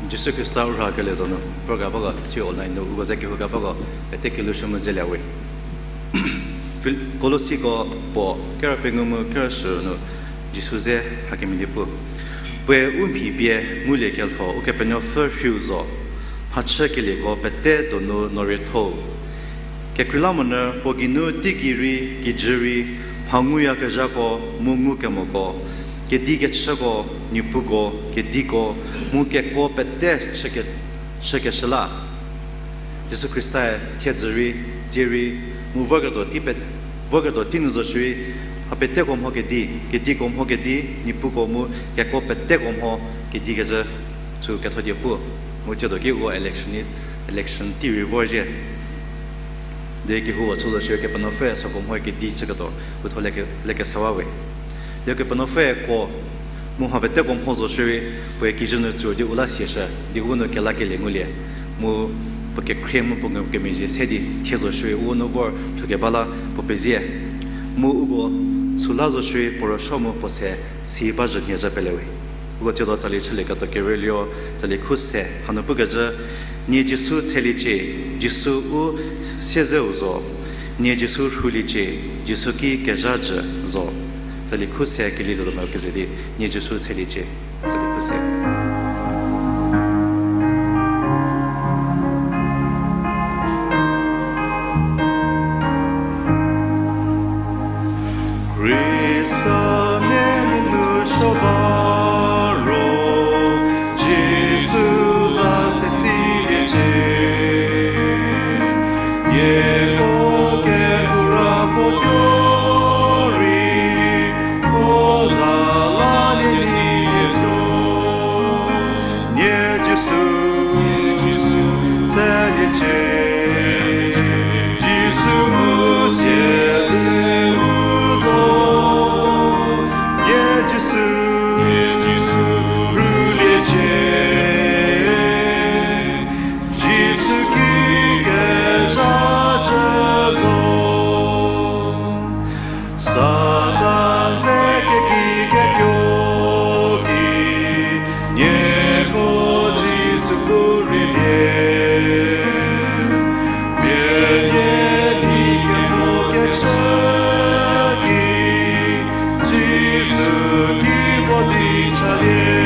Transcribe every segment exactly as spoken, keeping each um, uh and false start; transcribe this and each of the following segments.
Jisu Khrista u rhakelie zo nu, vorga bako, si online nu, uko ze kehou ga bako, pete kelhou shü mu zelie we. Fil-, Kolosiko puo, kera pengou mu kera shü nu, Jisu ze hakemhie di pu. Puoe u mhi pie ngulie kelho, Ukepenuopfü rhiu zo, mhachükelieko pete donu no riethou. Kekreilamonyü puo geinu teigei rei, kijü rei, mha nguyakezhako, mu ngukemoko, kedi kechüko, niepuko, kediko, mu kekuo pete chüke-, chükeshü la. Jisu Khristae thiedzü rei, tsie rei, mu vorketuo tei pe-, vorketuo tei nu zo shierei, mha peteko mho kedi, kediko mho kedi, niepuko mu kekuo peteko mho kedi kecü sü ketho die pu. Mu tsiedo ki uko election, election tei rei vorzhie. Di kehou chü zo shierei Kepenuopfüe süko mho kedi chüketuo, uthuo leke-, lekesewa we. Di Kepenuopfüe kuo, mu mha peteko mho zo shierei, puoe kijü nu tsur di u la siashü, di u nu kelakelie ngulie. Mu puo kekhrie mu puo ngukemezhie se di thie zo shierei, u nu vor lhoukeba la puo pezie. Mu uko süla zo shierei puo rüsuo mu puo se si ba zhü nhie zha pele we. Uko tsiedo tsali chülieketuo kerülie, tsali khu se hanu pukecü, nie Jisu tsheliecie, Jisu u siezeu zo, nie Jisu rhuliecie, Jisu ki kezha jü zo. Tsali khu se kelieketuo mo keze di, nie Jisu tsheliecie. Tsali khu se. Khrista mia nunu suo ba ro, Jisu za se siliecie. Nieko kekura puo tuo rei, puo za la nie lilietuo. Nie Jisu, Jisu tsheliecie, Jisu mu siezeu zo. Nie Jisu, Jisu rhuliecie, Jisu ki kezha jü zo. Satan ze keki ketuo ki, nieko Jisu bu rheilie. Mia nie di kemo kechü ki, Jisu ki vo di chalie.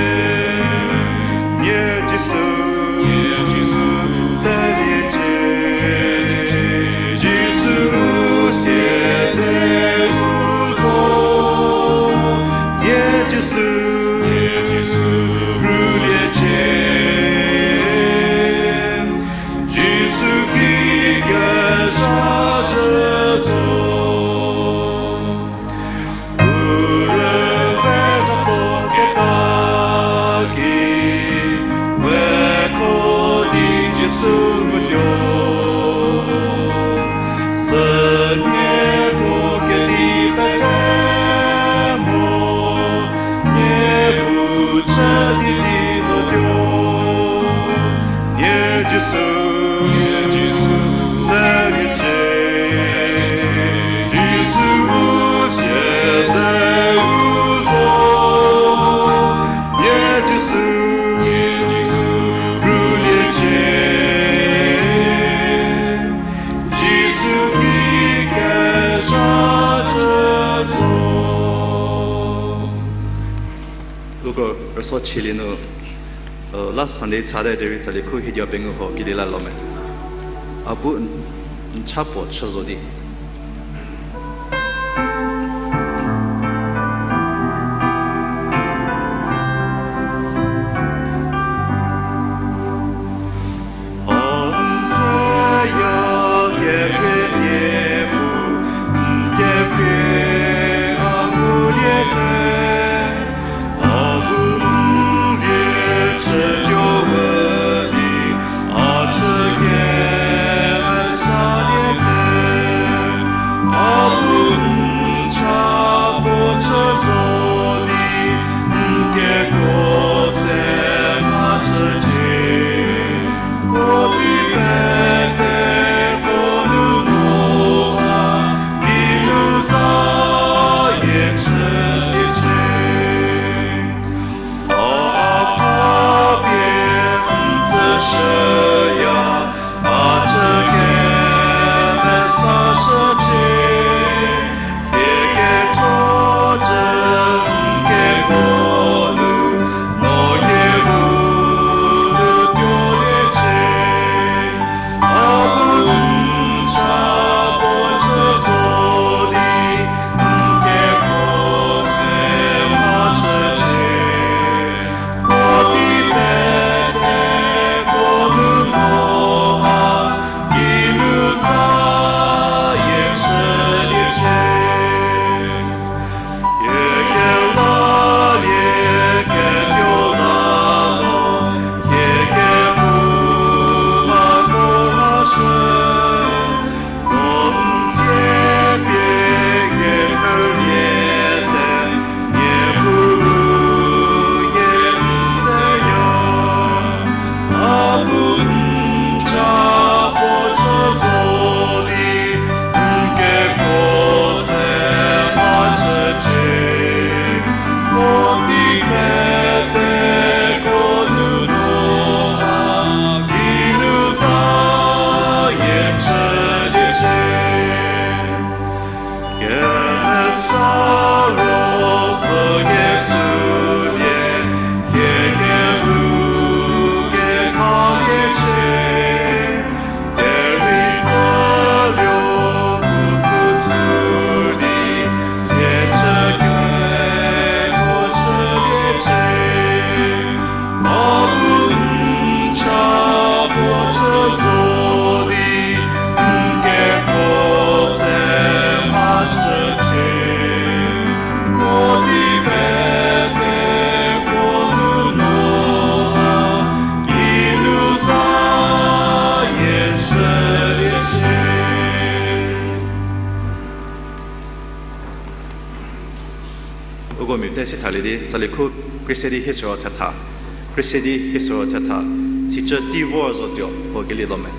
Nie Jisu, Jisu tsheliecie, Jisu mu siezeu zo. Nie Jisu, Jisu rhuliecie, Jisu ki kezha jü zo. Urüve za tso keta ki, meko di Jisu mu tuo. Sü nieko kedi pete mo, nie bu chü di di zotuo. Nie Jisu, Jisu tsheliecie, Jisu mu siezeu zo. Nie Jisu, Jisu rhuliecie, Jisu ki kezha jü zo. Uko rüsuo chülie nu, uh, last Sunday chate derei tsali khu hiedia pengou ho kidi la lo me. A bu n-, n cha puo chü zo di. Uko mia te si thalie di, tsali khu Khrista di hie soro thetha. Khrista di hie soro thetha. Sicü tei vor zotuo, ho keli do me.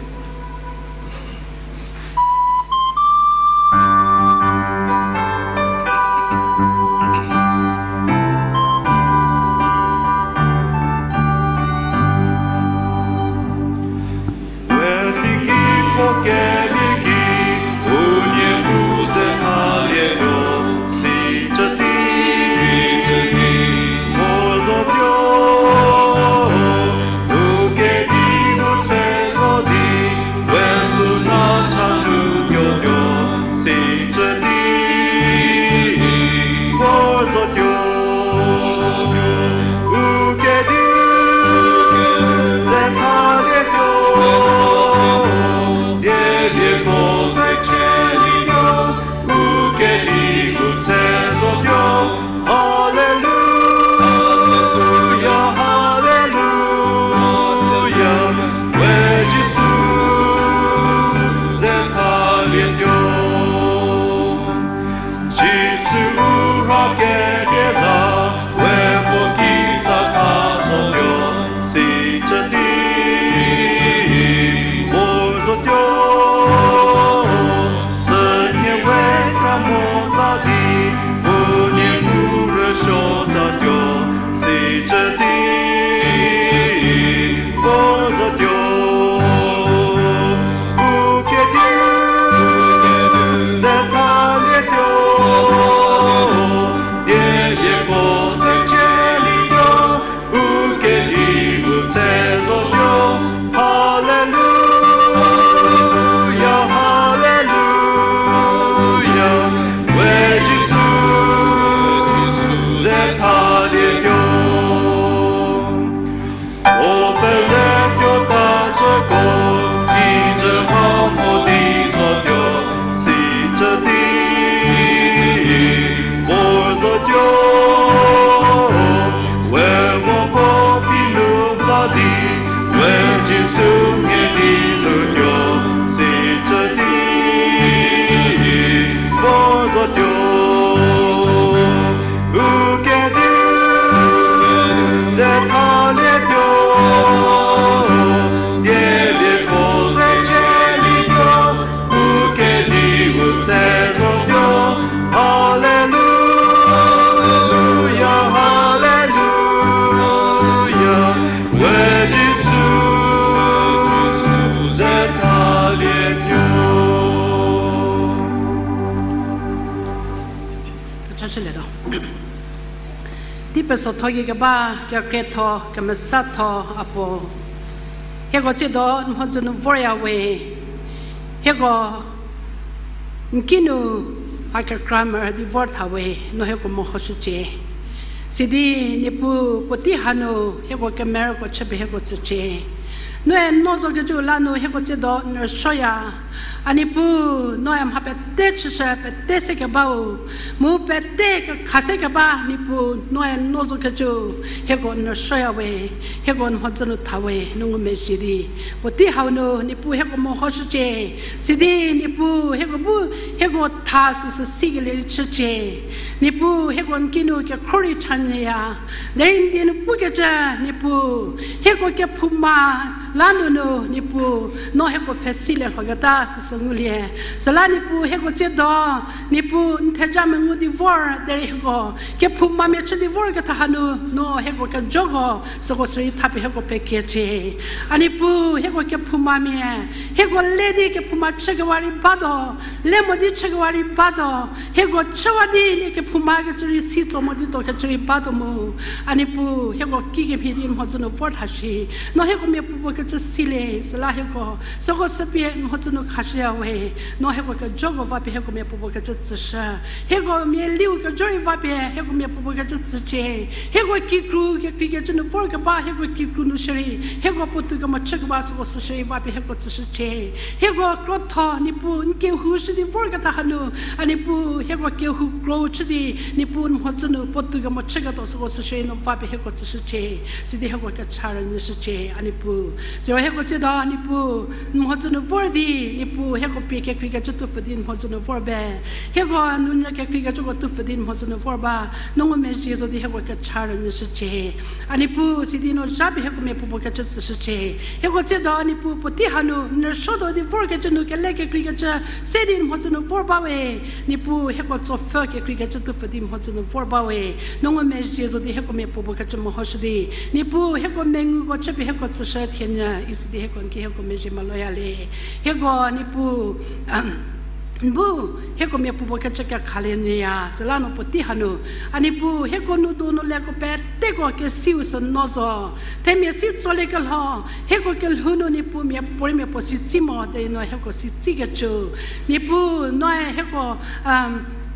Wetiki puo kelie ki, unie bu ze thalietuo, sicü tei, sicü tei, puo zotuo, u kediu tse zo di, we süna cha nu tuotuo, sicü tei, puo zotuo, u kediu ze thalietuo, dielieko ze chelietuo, u kediu tse zotuo. Haleluya, haleluya, we Jisu ze thalietuo. Jisu u rha kedie la, we puo kitsa tha zotuo, sicü tei, vor zotuo. Sünie we kra mota di, unie bu rüsuotatuo, sicü tei, vor zotuo. U kediu ze thalietuo, dielieko ze chelietuo, u kediu tse zotuo. Haleluya, haleluya, we Jisu ze thalietuo. O peletuo ta cüko, kijü ha mo di zotuo, sicü tei, vor zotuo. We vo puo phi nu la di, we Jisu mhie di lutuo, sicü tei, vor zotuo. U kediu ze thalietuo, dielieko ze chelietuo, u kediu tse zotuo. Haleluya, haleluya, we Jisu ze thalietuo. Kechashülietuo. Tei pesotho ki keba, kekretho, kemesatho, Apuo. Hieko tsiedo n mhodzü nu vorya we. Hieko n kinu a kekra merü di vor tha we, no hieko mehoshücie. Sidi Niepuu puotei hanu hieko kemerüko chüpie hieko tsücie. Noe no zokecü la nu hieko tsiedo n rüsuoya. A Niepuu, noe mha pete chüshü, pete se kebau, mu pete kekha se keba, Niepuu, noe no zokecü, hieko n rüsuoya we, hieko n mhodzü nu tha we, no ngumezhie di. Puotei hau nu Niepuu hieko mehoshücie, sidi Niepuu hieko bu, hieko tha süsü sikelie rei chücie. Niepuu hieko n kinu kekhro rei chanyüya, derei n die nu pukecü, Niepuu, hieko kephouma la nunu, Niepuu, no hieko pfhesilie lhoketa süsü ngulie. Süla Niepuu hieko tsiedo, Niepuu n theja mengu di vor derei hieko kephoumamia chü di vorketha hanu, no hieko kejoko süko sürei thapie hieko pekiecie. A Niepuu hieko kephoumamia, hieko le di kephouma chükewa rei batuo, le mo di chükewa rei batuo, hieko chüwa di nie kephouma kecü rei si tso mo di tuo kecü rei batuo mu. A Niepuu hieko kikemhie di n mhodzü nu vor tha shi, no hieko miapuopuo kecü silie, süla hieko süko süpie n mhodzü nu khashüya we. No hieko kejoko vapie hieko miapuopuo kecü tsüshü. Hieko mialiu kejo rei vapie hieko miapuopuo kecü tsücie. Hieko kikru kekreikecü nu vorkeba hieko kikru nu shierei, hieko puotou kemo chükeba süko sü shierei vapie hieko tsüshücie. Hieko krotho Niepuu n kehou shü di vorketa hanu, a Niepuu hieko kehou kro chü di, Niepuu n mhodzü nu puotou kemo chüketuo süko sü shierei no vapie hieko tsüshücie. Sidi hieko kecha rünyüshücie, a Niepuu. Siro hieko tsiedo Niepuu, n mhodzü nu vor di, Niepuu hieko pie kekreikecü tupfü di n mhodzü nu vor be. Hieko nunyü kekreikecüko tupfü di n mhodzü nu vor ba. No ngumezhie zo di hieko kecha rünyüshücie. A Niepuu, sidi no zha pie hieko mia puopuo kecü tsüshücie. Hieko tsiedo Niepuu puotei hanu n rüsuotuo di vorkecü nu kele kekreikecü se di n mhodzü nu vor ba we. Niepuu hieko tsopfü kekreikecü tupfü di n mhodzü nu vor ba we. No ngumezhie zo di hieko mia puopuo kecü mehoshü di, Niepuu hieko menguko chüpie hieko tsüshü thienyü, isidi hieko n ki hieko mezhie meloya le. Hieko Niepuu, n bu hieko mia puopuo kecü kekhalie nyüya, süla no puotei hanu, a Niepuu hieko nou donu leko peteko kesiu sü no zo. Themia si tsoliekelho, hieko kelhou nu Niepuu miapuorei miapuo si tsi mo derei no hieko si tsikecü. Niepuu noe hieko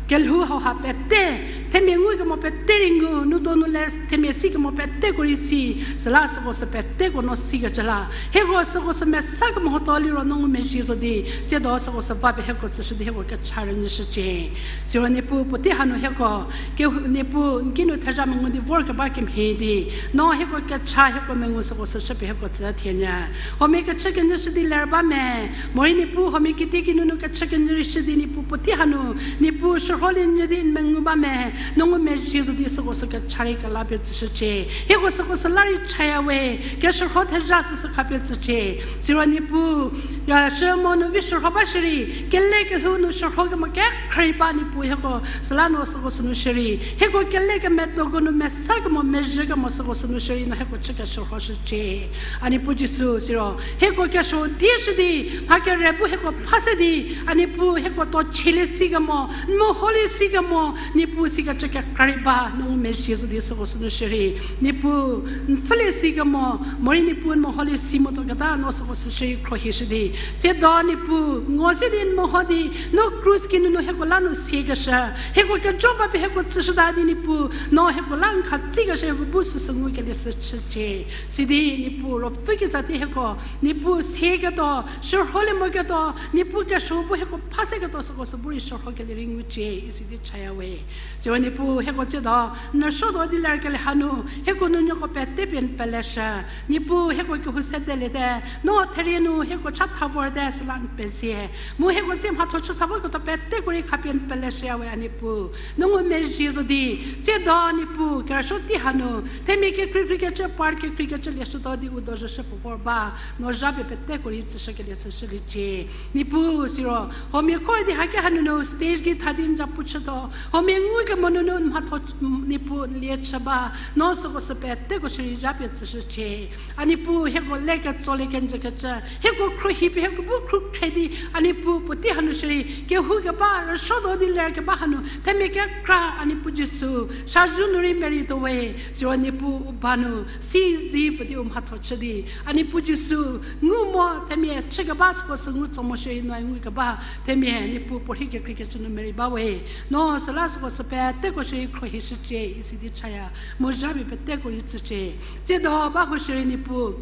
kelhou hauha pete, themia ngukemo pete rei ngu, nou donu le themia sikemo peteko rei si, süla süko sü peteko no sikecü la. Hieko süko sü mesa kemehotuo liro no ngumezhie zo di, tsiedo süko sü va pie hieko tsüshü di hieko kecha rünyüshücie. Siro Niepuu puotei hanu hieko, ke Niepuu n kinu thezha mengu di vorkeba kemhie di, no hieko kecha hieko mengu süko sü chüpie hieko tsü thienyü. Huomia kechü kenyüshü di ler ba me, morei Niepuu huomia kitiekinu nu kechü kenyü rei shü di Niepuu puotei hanu, Niepuu shürholie nyü di n mengu ba me, no ngumezhie zo di süko sü kecha rei kela pie tsüshücie. Hieko süko sü la rei chaya we, keshürho thezha süsü khapie tsücie. Siro Niepuu, ya, shü mo nu vi shürho ba shierei, kele kelhou nu shürho kemo kekhrei ba Niepuu hieko, süla no süko sü nu shierei, hieko kele kemedoko nu mesa kemo mezhü kemo süko sü nu shierei no hieko chü keshürhoshücie. A Niepuu Jisu siro, hieko kesuo die shü di, mha kere bu hieko pha se di, a Niepuu hieko tuo chielie si kemo, n meholie si kemo, Niepuu sikecü kekra rei ba, no ngumezhie zo di süko sü nu shierei. Niepuu, n pfhülie si kemo, morei Niepuu n meholie si motuoketa no süko sü shierei khruohishü di. Tsiedo Niepuu, ngo se di n meho di, no krus kinunu hieko la nu siekeshü. Hieko kejo va pie hieko tsüshüta di Niepuu, no hieko la n khatsikeshü hieko bu süsü ngukelie sü chücie. Sidi Niepuu ruopfü kitsa tie hieko, Niepuu sieketuo, shürholie moketuo, Niepuu kesuo bu hieko pha seketuo süko sü bu rei shürhokelie rei ngucie, isidi chaya we. Siro Niepuu hieko tsiedo, n rüsuotuo di lerkelie hanu, hieko nunyüko pete pie n peleshü. Niepuu hieko kehou sedeliete, no therie nu hieko chatha vorte süla n pezie. Mu hieko tsie mhatho chü sa voketuo peteko rei khapie n peleshüya we a Niepuu. No ngumezhie zo di, tsiedo Niepuu, kerüsuo tei hanu, themia kekreikreikecü, part kekreikecü lieshütuo di u dozhüshü pfü vor ba, no zha pie peteko rei tsüshükelie sü shüliecie. Niepuu siro, huomia khor di haki hanunu stage gei tha di n zapu chütuo, huomia ngukemo nunu n mhatho, Niepuu n lie chü ba, no süko sü peteko shierei zha pie tsüshücie. A Niepuu hieko le ketsolie kenjükecü, hieko khruohi pie hieko bu khrukhre di, a Niepuu puotei hanu shierei, kehou keba, rüsuotuo di lerkeba hanu, themia kekra, a Niepuu Jisu, shazhu nu rei merei tuo we, siro Niepuu u ba nu, si zi pfü di u mhatho chü di, a Niepuu Jisu, ngu mo themia chükeba süko sü ngu tso mo shierei noe ngukeba, themia Niepuu puorhi kekreikecü nu merei ba we, no süla süko sü peteko shierei khruohishücie, isidi chaya, mu zha pie peteko rei tsücie. Tsiedo ba hu shierei Niepuu,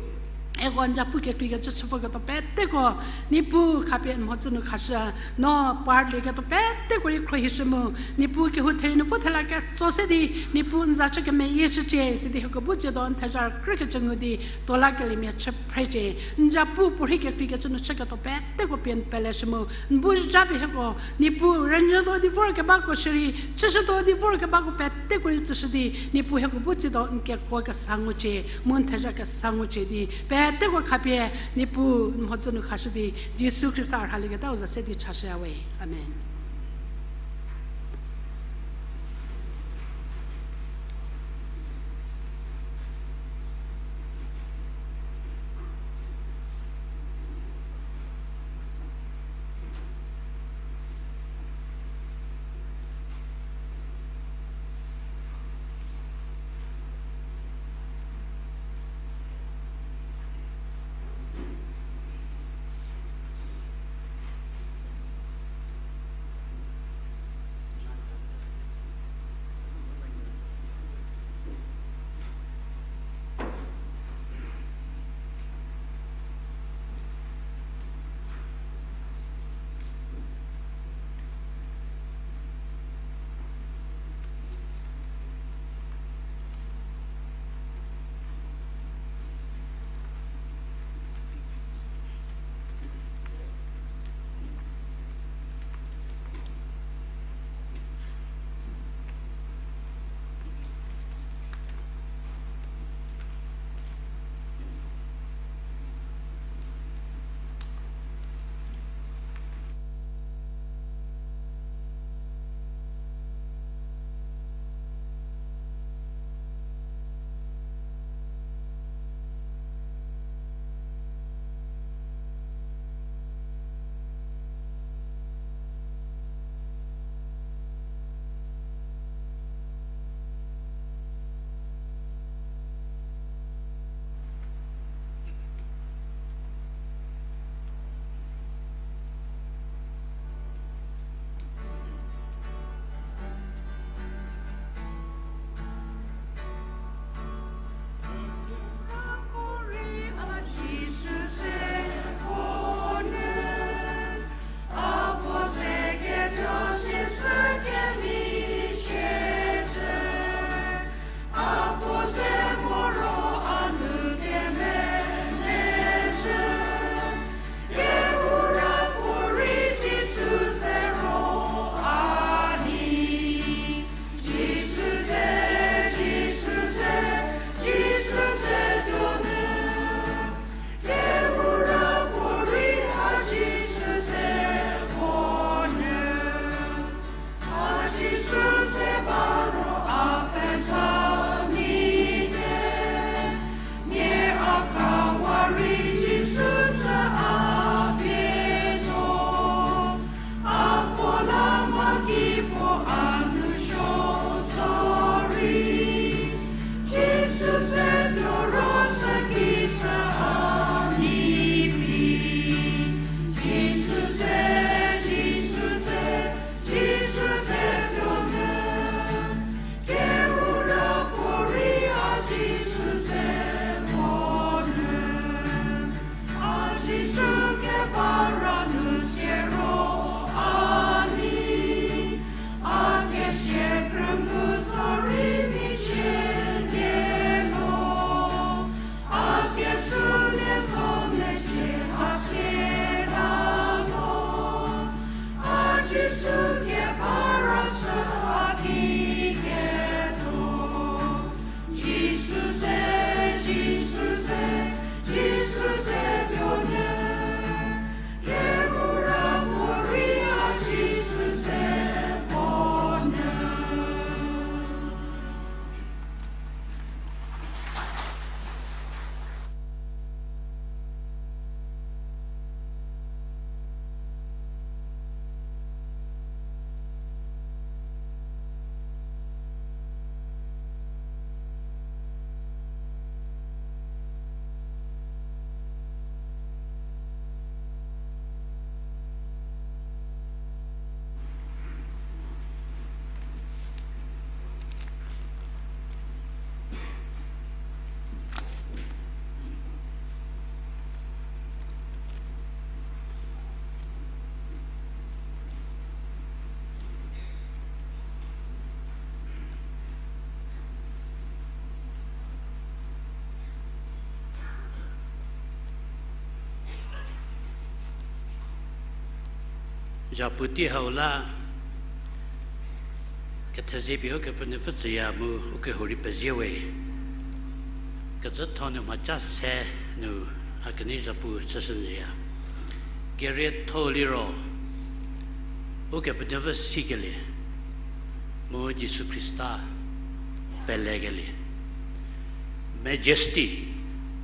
hieko n zapu kekreikecü chü voketuo peteko, Niepuu khapie n mhodzü nu khashü, no part lieketuo peteko rei khruohishü mu, Niepuu kehou therie nu vo thela ketso se di, Niepuu n za chü kemeyieshücie, sidi hieko bu tsiedo n thezha rükrükecü ngu di, tuo lakeliemia chü phrecie, n zapu puorhi kekreikecü nu chüketuo peteko pie n peleshü mu, n bu zha pie hieko, Niepuu rünyütuo di vorkebako shierei, chüshütuo di vorkebako peteko rei tsüshü di, Niepuu hieko bu tsiedo n kekuo kesa ngucie, mu n thezha kesa ngucie di, peteko khapie, Niepuu n mhodzü nu khashü di, Jisu Khrista rhalieketau za se di chashüya we. Amen. Zhapu tei hau la, kethezie pie Ukepenuopfü tsüya mu ukehou rei pezie we. Kecütho nu mhaca se nu a kenei zhapu chüshünyüya. Kerietho-u liro, Ukepenuopfü sikelie, mu Jisu Khrista pelekelie. Majesty,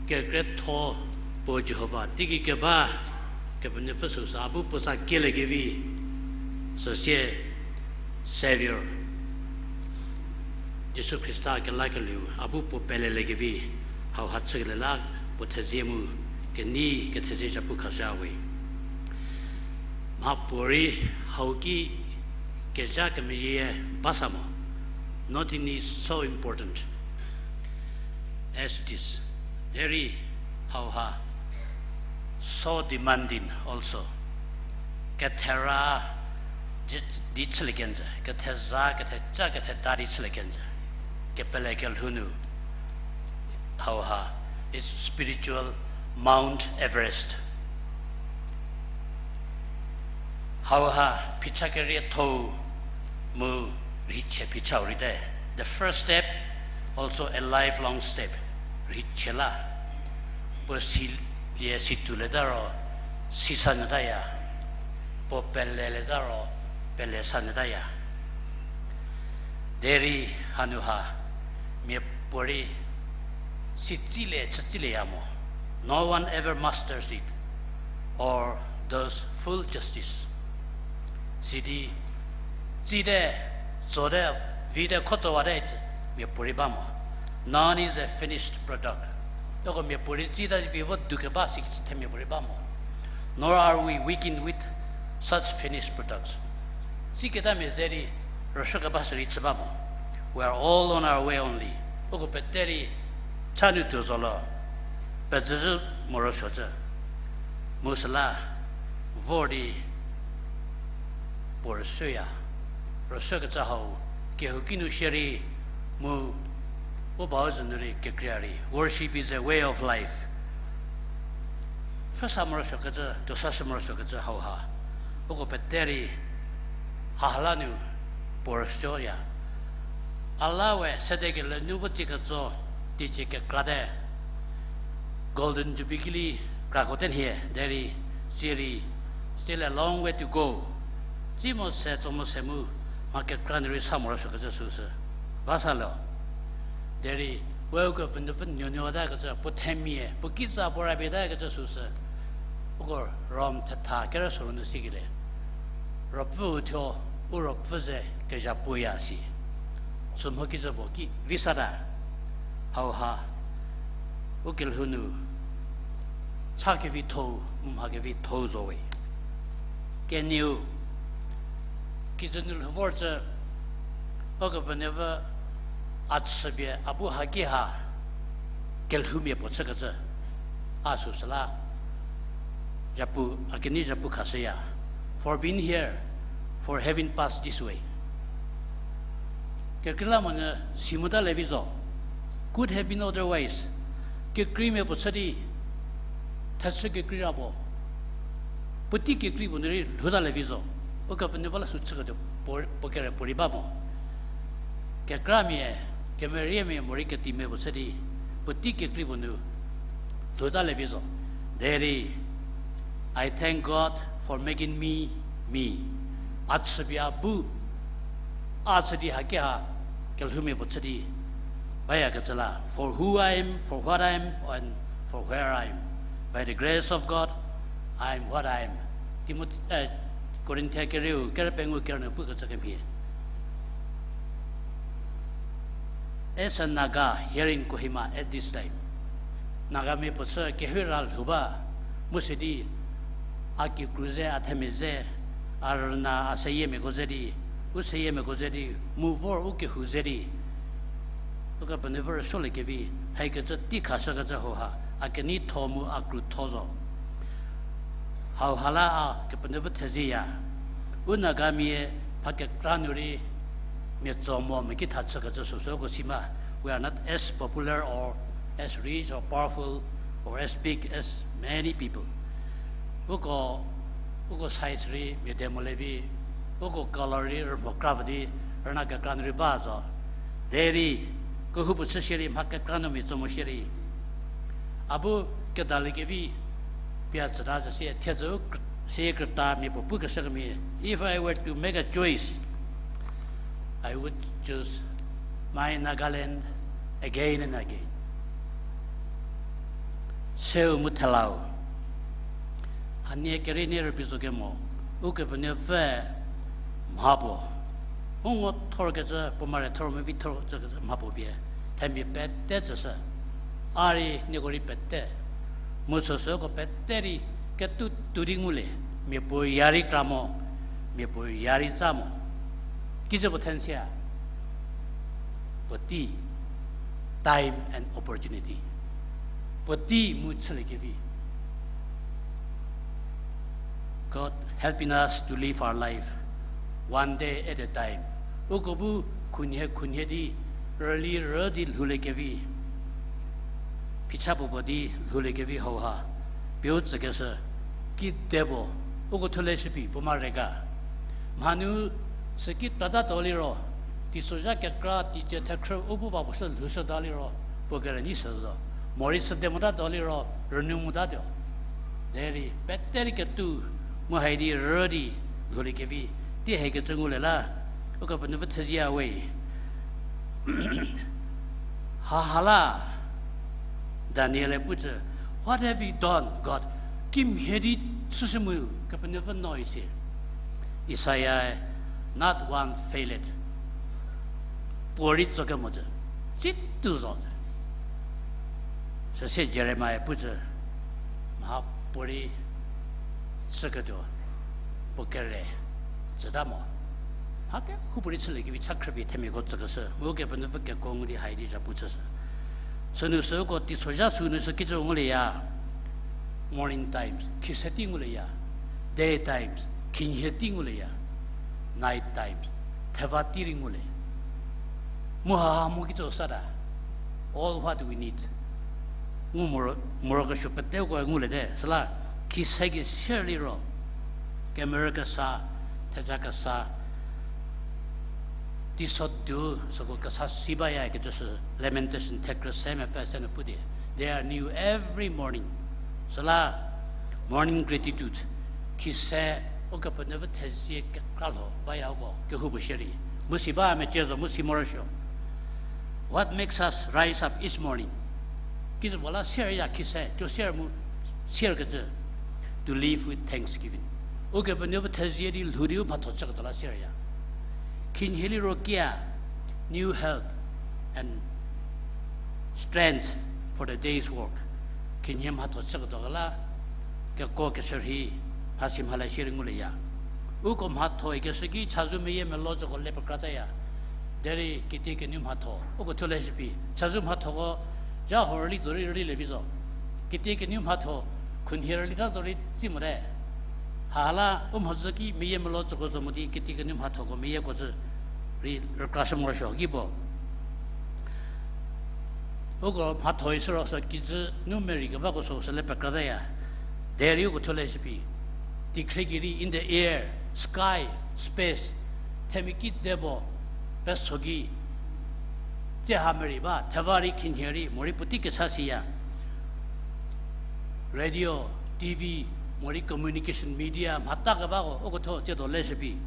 kekretho puo Jihova, teigei keba Kepenuopfü süsü a bu puo sa kieliekevi, süsie Saviour, Jisu Khrista kelakelieu, a bu puo peleliekevi, hauha chükelie la puo thezie mu kenei kethezie zhapu khashüya we. Mhapuorei hau ki kezha kemeyie ba sa mo. Nothing is so important as this. Derei hauha so demanding also. Kethera di chülie kenjü, ketheza, ketheca, ketheda di chülie kenjü. Kepele kelhou nu hauha, it's spiritual Mount Everest. Hauha phicha kerietho-u mu rheichie phichau rei te. The first step, also a lifelong step. Rheichie la. Puo silie situolieta ro, sisanyütaya. Puo pelelieta ro, pelesanyütaya. Derei hanu ha, miapuorei sitsilie chütsilieya mo. No one ever masters it or does full justice. Sidi, tsite, tsote, vite, khotsowate, miapuorei ba mo. None is a finished product. Uko miapuorei tsita pie vo dukeba si themia puorei ba mo. Nor are we weakened with such finished products. Tsiketamia ze di rüsuokeba sü rei chü ba mo. We are all on our way only. Uko pete rei cha nu tuo zo lo, pezüzhü morosuocü. Mu süla vor di puo rüsuoya. Rüsuokecü hau, kehouki nu shierei mu u bau zü nu rei kekreiya rei. Worship is a way of life. Pfhüsa morosuokecü, tuosashü morosuokecü hauha, uko pete rei hahala nu puo rüsuoya. A la we sede kelenu vo tsie ketso, teicie kekrate. Golden Jubilee krako tenhie derei, tsie rei, still a long way to go. Tsi mo se, tso mo se mu, mha kekra nu rei sa morosuokecü süsü ba sa lo. Derei, we Ukepenuopfü nuonuotakecü, puo themia, puo kitsa puo rapitakecü süsü, uko Rom thetha kerü soru nu sikelie, Ruopfüu thuo, u ruopfü ze kezha puoya si. Sümho kicü puo ki vi sata. Hauha, u kelhou nu cha kevitho-u, mu mha kevitho-u zo we. Kenieu, kijü nu lhou vorcü, Ukepenuopfü a chüpie a bu haki ha kelhoumia puo chükecü, a süsüla, zhapu, a kenei zhapu khashüya. For being here, for having passed this way. Kekreilamonyü si mota levi zo. Could have been otherwise. Kekreimia puo chü di, thechü kekreira puo, puotei kekrei puo nu rei lhouta levi zo. Ukepenuopfü la sü chüketuo puo, puo kere puorei ba mo. Kekramia, kemeriemia morei ketimia puo chü di, puotei kekrei puo nu lhouta levi zo. Derei, I thank God for making me me. A chüpie a bu, a chü di haki ha kelhoumia puo chü di bayakecü la, for who I am, for what I am, and for where I am. By the grace of God, I am what I am. Timoth-, eh, Korinthia kerieu, kerü pengou kerü nu pukecü kemhie. As a Naga here in Kohima at this time, Nagamia puo chü kehoura lhou ba, mu sidi a kikru ze, a themia ze, a rüna, a seyiemiako ze di, u seyiemiako ze di, mu vor u kehou ze di, Ukepenuopfü rüsuoliekevi, haikecü tei khashükecü hauha, a keneitho mu a krutho zo. Hauha la a Kepenuopfü thezieya. U Nagamia mha kekra nu rei mia tso mo mia kitha chükecü süsü uko si ma. We are not as popular or as rich or powerful or as big as many people. Uko Uko size rei mia de mo le vi, uko color rei rümho kra vo di, rüna kekra nu rei ba zo. Derei, kehoupuo chü shierei mha kekra nu mia tso mo shierei, a bu kedaliekevi pie tsüta zhü sie thiedzü u kr-, sie krüta mia puo pukeshü kemhie. If I were to make a choice, I would choose my Nagaland again and again. Seu mu thelau. Hanie kerei nie rübei zo kemo, Ukepenuopfü mha puo, u ngo thorkecü, puo mare thor mevi thor tsükecü mha puo pie, themia pete tsüshü. A rei nieko rei pete, mu süsüko pete rei ketuo tuo di ngulie, mia puo ya rei kra mo, mia puo ya rei tsa mo. Kijü puo thensia, puotei, time and opportunity. Puotei mu chüliekevi. God helping us to live our life one day at a time. Uko bu khunhie khunhie di, rüli rü di lhouliekevi, phicha puo puo di lhouliekevi hauha, pieu tsükeshü, kide puo, uko thuleshü phi puo mare ga. Mhanu süki tata tuo liro, teisozha kekra, teicie thekhrü u bu va puo shü lhoushüta liro, puo kerü nyi sü zo. Morei süde mota tuo liro, rünu motatuo. Derei, pete rei ketuo, mu hai di rü di lhouliekevi, tei hekecü ngulie la, Ukepenuopfü thezie we. Haha la, Daniel-e pucü, What have you done, God? Kimhie di chüshü mu, Kepenuopfü no isi. Isaiah, Not one failed. Puorei tso kemo cü, tsituo zo. Süsie Jeremia pucü, Mha puorei chüketuo, puo kere tsüta mo. Mha kehoupuorei chüliekevi cha khrüpie themiako tsükeshü, mu Kepenuopfü kekuo ngu di hai di zhapu chüshü. Sünu süko teisozha sünu sü kijü ngulieya, morning times, khise tei ngulieya, day times, khinhie tei ngulieya, night times, theva tei rei ngulie. Mu haha mu kituo sata, all what we need. Ngu moro, morokesuo peteko nguliete, süla khise ki sier liro, kemerü kesa, theja kesa, teiso du süko kesa si baya kecü sü Lamentation thekhrü se mepfü se nu pu di. They are new every morning. Süla morning gratitude, khise Ukepenuopfü thezie kekra lho baya uko kehoupuo shierei. Mu si ba mecie zo mu si morosuo. What makes us rise up each morning? Kijü puo la sier ya khise, tuo sier mu sier kecü. To live with thanksgiving. Ukepenuopfü thezie di lhou di u mhatho chüketuo la sier ya. Khinhie liro kia, new help and strength for the day's work. Khinhie mhatho chüketuo la, kekuo keshürhei, mhasi mhale shierei ngulieya. Uko mhatho ikeshü ki chazou meyiemelotsüko le pekrata ya. Derei kitiekinu mhatho uko thuo leshü phi, chazou mhathoko zha huo rüli zorei rüli le vi zo. Kitiekinu mhatho khunhie rüli ta zorei tsi mote. Hala u mhodzü ki meyiemelotsüko zo mo di kitiekinu mhathoko meyieko zü rei rükrashü morosuo ki puo. Uko mhatho ishü ro sü kijü nu merei kebako sü sü le pekrata ya. Derei uko thuo leshü phi, teikhrie gei rei in the air, sky, space, themia kide puo peso gei, tsie ha merei ba, theva rei khinhie rei morei puotei kesa siya. Radio, T V, morei communication media mhata kebako uko thuo tsiedo leshü phi,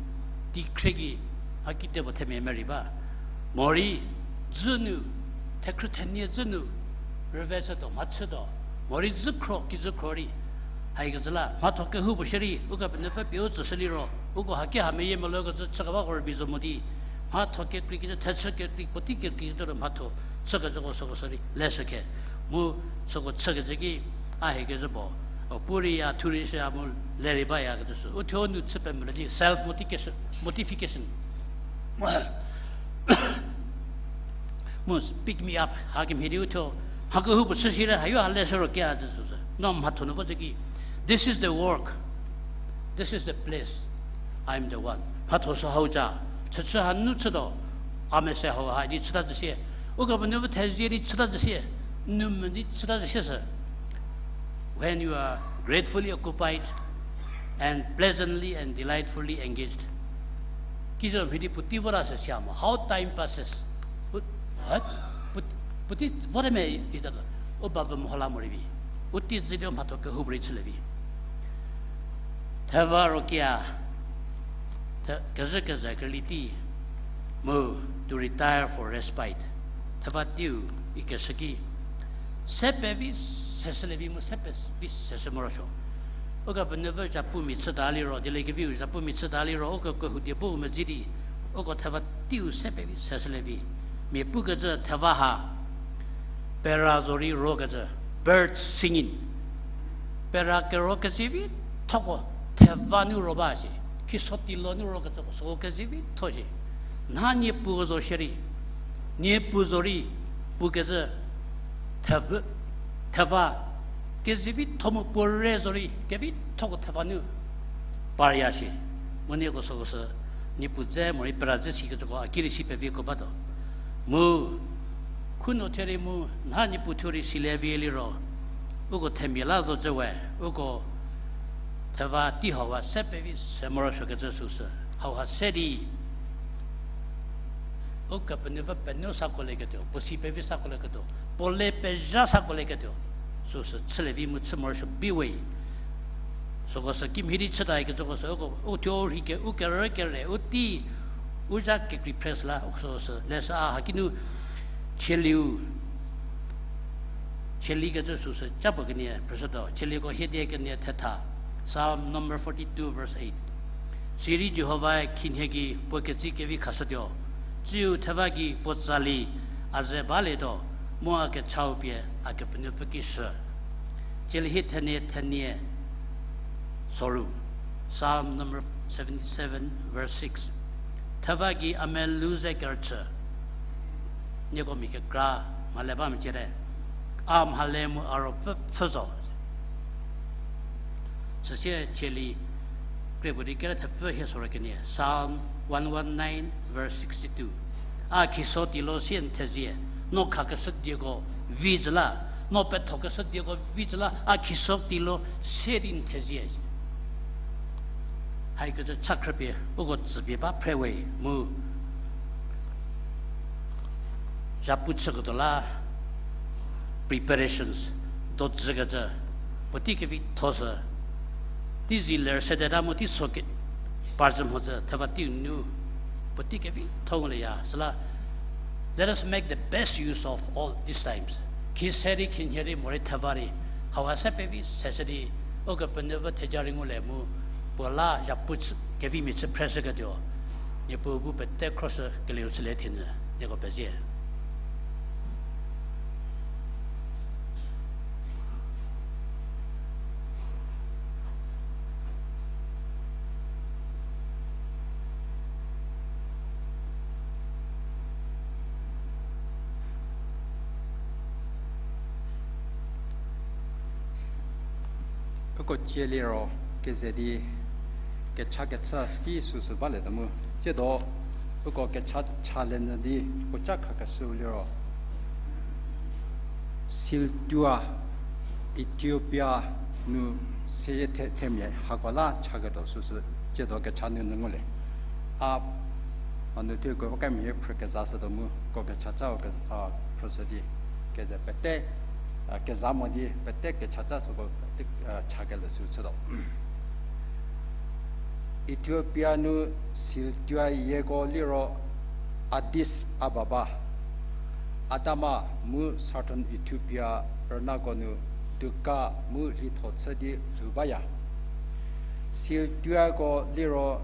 teikhrie gei mha kide puo themia merei ba. Morei dzü nu, thekhrü thenie dzü nu, rüve chütuo, mhachütuo, morei dzü khro, kijü khro rei. Haikecü la mhatho kehoupuo shierei Ukepenuopfü pie u tsüshü liro, uko haki ha meyiemelotsüko zü chükebako rübei zo mo di, mhatho kekrei kijü, thechü kekrei, puotei kekrei kijü ro mhatho chükecüko süko sü rei leshü khe. Mu süko chükecü ki, a hikecü puo, o pu rei ya, thu rei shü ya mu le rei baya kecü sü. U thuo nu chü pemvü le di self motivation, motivation. Mu pick me up, hakemhie di u thuo, mha kehoupuo chü shierei hayo ha leshü ro kia zü sü. No mhatho nu vo zü ki, this is the work, this is the place, I am the one. Mhatho sü hau ca, chüchü hanu chütuo, a mese hau ha di chüta zü sie, Ukepenuopfü thezie di chüta zü sie, nu mvü di chüta zü sie sü. When you are gratefully occupied, and pleasantly and delightfully engaged. Kizo mhidi puotei vota se sia mo, how time passes. Pu-, ha? Pu-, puotei vote me ita, u ba vü mhola morei vi. U tei zhütuo mhatho kehoupuorei chülie vi. Theva rokia, the-, kezhü kezha kerli tei, mu to retire for respite. Theva teiu ikeshü ki, se pevi seshülie vi mu se pevi seshü morosuo. Ukepenuopfü zhapumia chüta liro, dieliekeviu zhapumia chüta liro, uko kehou die bu medzi di, uko theva teiu se pevi seshülie vi. Mia pukecü theva ha, pera zorei rokecü, birds singing. Pera kero kezivithoko theva nu ro ba shie, khiso tilo nu rokecüko süko kezivitho shie. Nha niepu zo shierei, niepu zorei, pukecü thevü, theva kezivitho mu puo re zorei, kevithoko theva nu parya shie. Mu nieko süko sü, niepu dze morei pera dze sikecüko a ki rei si peviko batuo. Mu, khunuo thie rei mu, nha niepu thuo rei silie vi liro, uko themia la zo cü we, uko theva tei hauha se pevi se morosuokecü süsü, hauha se di, Ukepenuopfü penuo sakolieketuo, puo si pevi sakolieketuo, puo le pezha sakolieketuo, süsü chülie vi mu chü morosuo bi we. Süko sü kimhie di chüta ikecüko sü, uko, u thuo rhei ke, u kerü kere, u tei, u zha kekrei phreshü la, süko sü, leshü a hakinu, chieliu, chielikecü süsü, ca puo kenie, phreshütuo, chielieko hiedie kenie thetha, Psalm number forty-two, verse eight. Sirei Jihovae khinhie gei puo ketsi kevi khashütuo, tsiu theva gei puo tsali a ze balietuo, mu a kechau pie a Kepenuopfü ki shü. Chieli hie thenie thenie soru, Psalm number seventy-seven, verse six. Theva gei a melou ze kerüchü. Nieko mia kekra mhale ba meciete. A mhale mu a ruopfü pfhü zo. Süsie chieli kre puo di kere thepfü hie soro kenie, Psalm one one nine verse sixty-two. A khiso tilo sie n thezie, no khakeshü dieko vi zhü la, no pethokeshü dieko vi zhü la, a khiso tilo sie di n thezie. Haikecü cha khrüpie uko tsüpie ba phre we mu. Zhapu chüketuo la preparations, dojükecü, puotei kevitho sü, teizie ler sedeta mu teiso ke, parjü mhodzü theva teiu nu, puotei kevitho ngulieya. Süla, let us make the best use of all these times. Khise rei, khinhie rei, morei theva rei, hauha se pevi seshü di, Ukepenuopfü theja rei ngulie mu, puo la zhapu chü, kevimia chü phreshüketuo, Niepuu bu pete khroshü kelieu chülie thienyü, nieko pezie. Uko cie liro keze di kecha kechü tei süsü balietuo mu. Tsiedo uko kecha challenge di puoca khakeshüu liro, Siltuae Ethiopia nu seyie the, themia hako la chaketuo süsü tsiedo kecha nunu ngulie. A, a nu thuko kemhie phrü kezashütuo mu, ko kechaca ke, a, phrüshü di, keze pete, a, keza mo di pete kechaca süko, a, chakele sü chütuo. Ethiopia nu Siltuae yieko liro Addis Ababa, Adama mu Southern Ethiopia rünako nu duka mu lhitho chü di lhou baya. Siltuaeko liro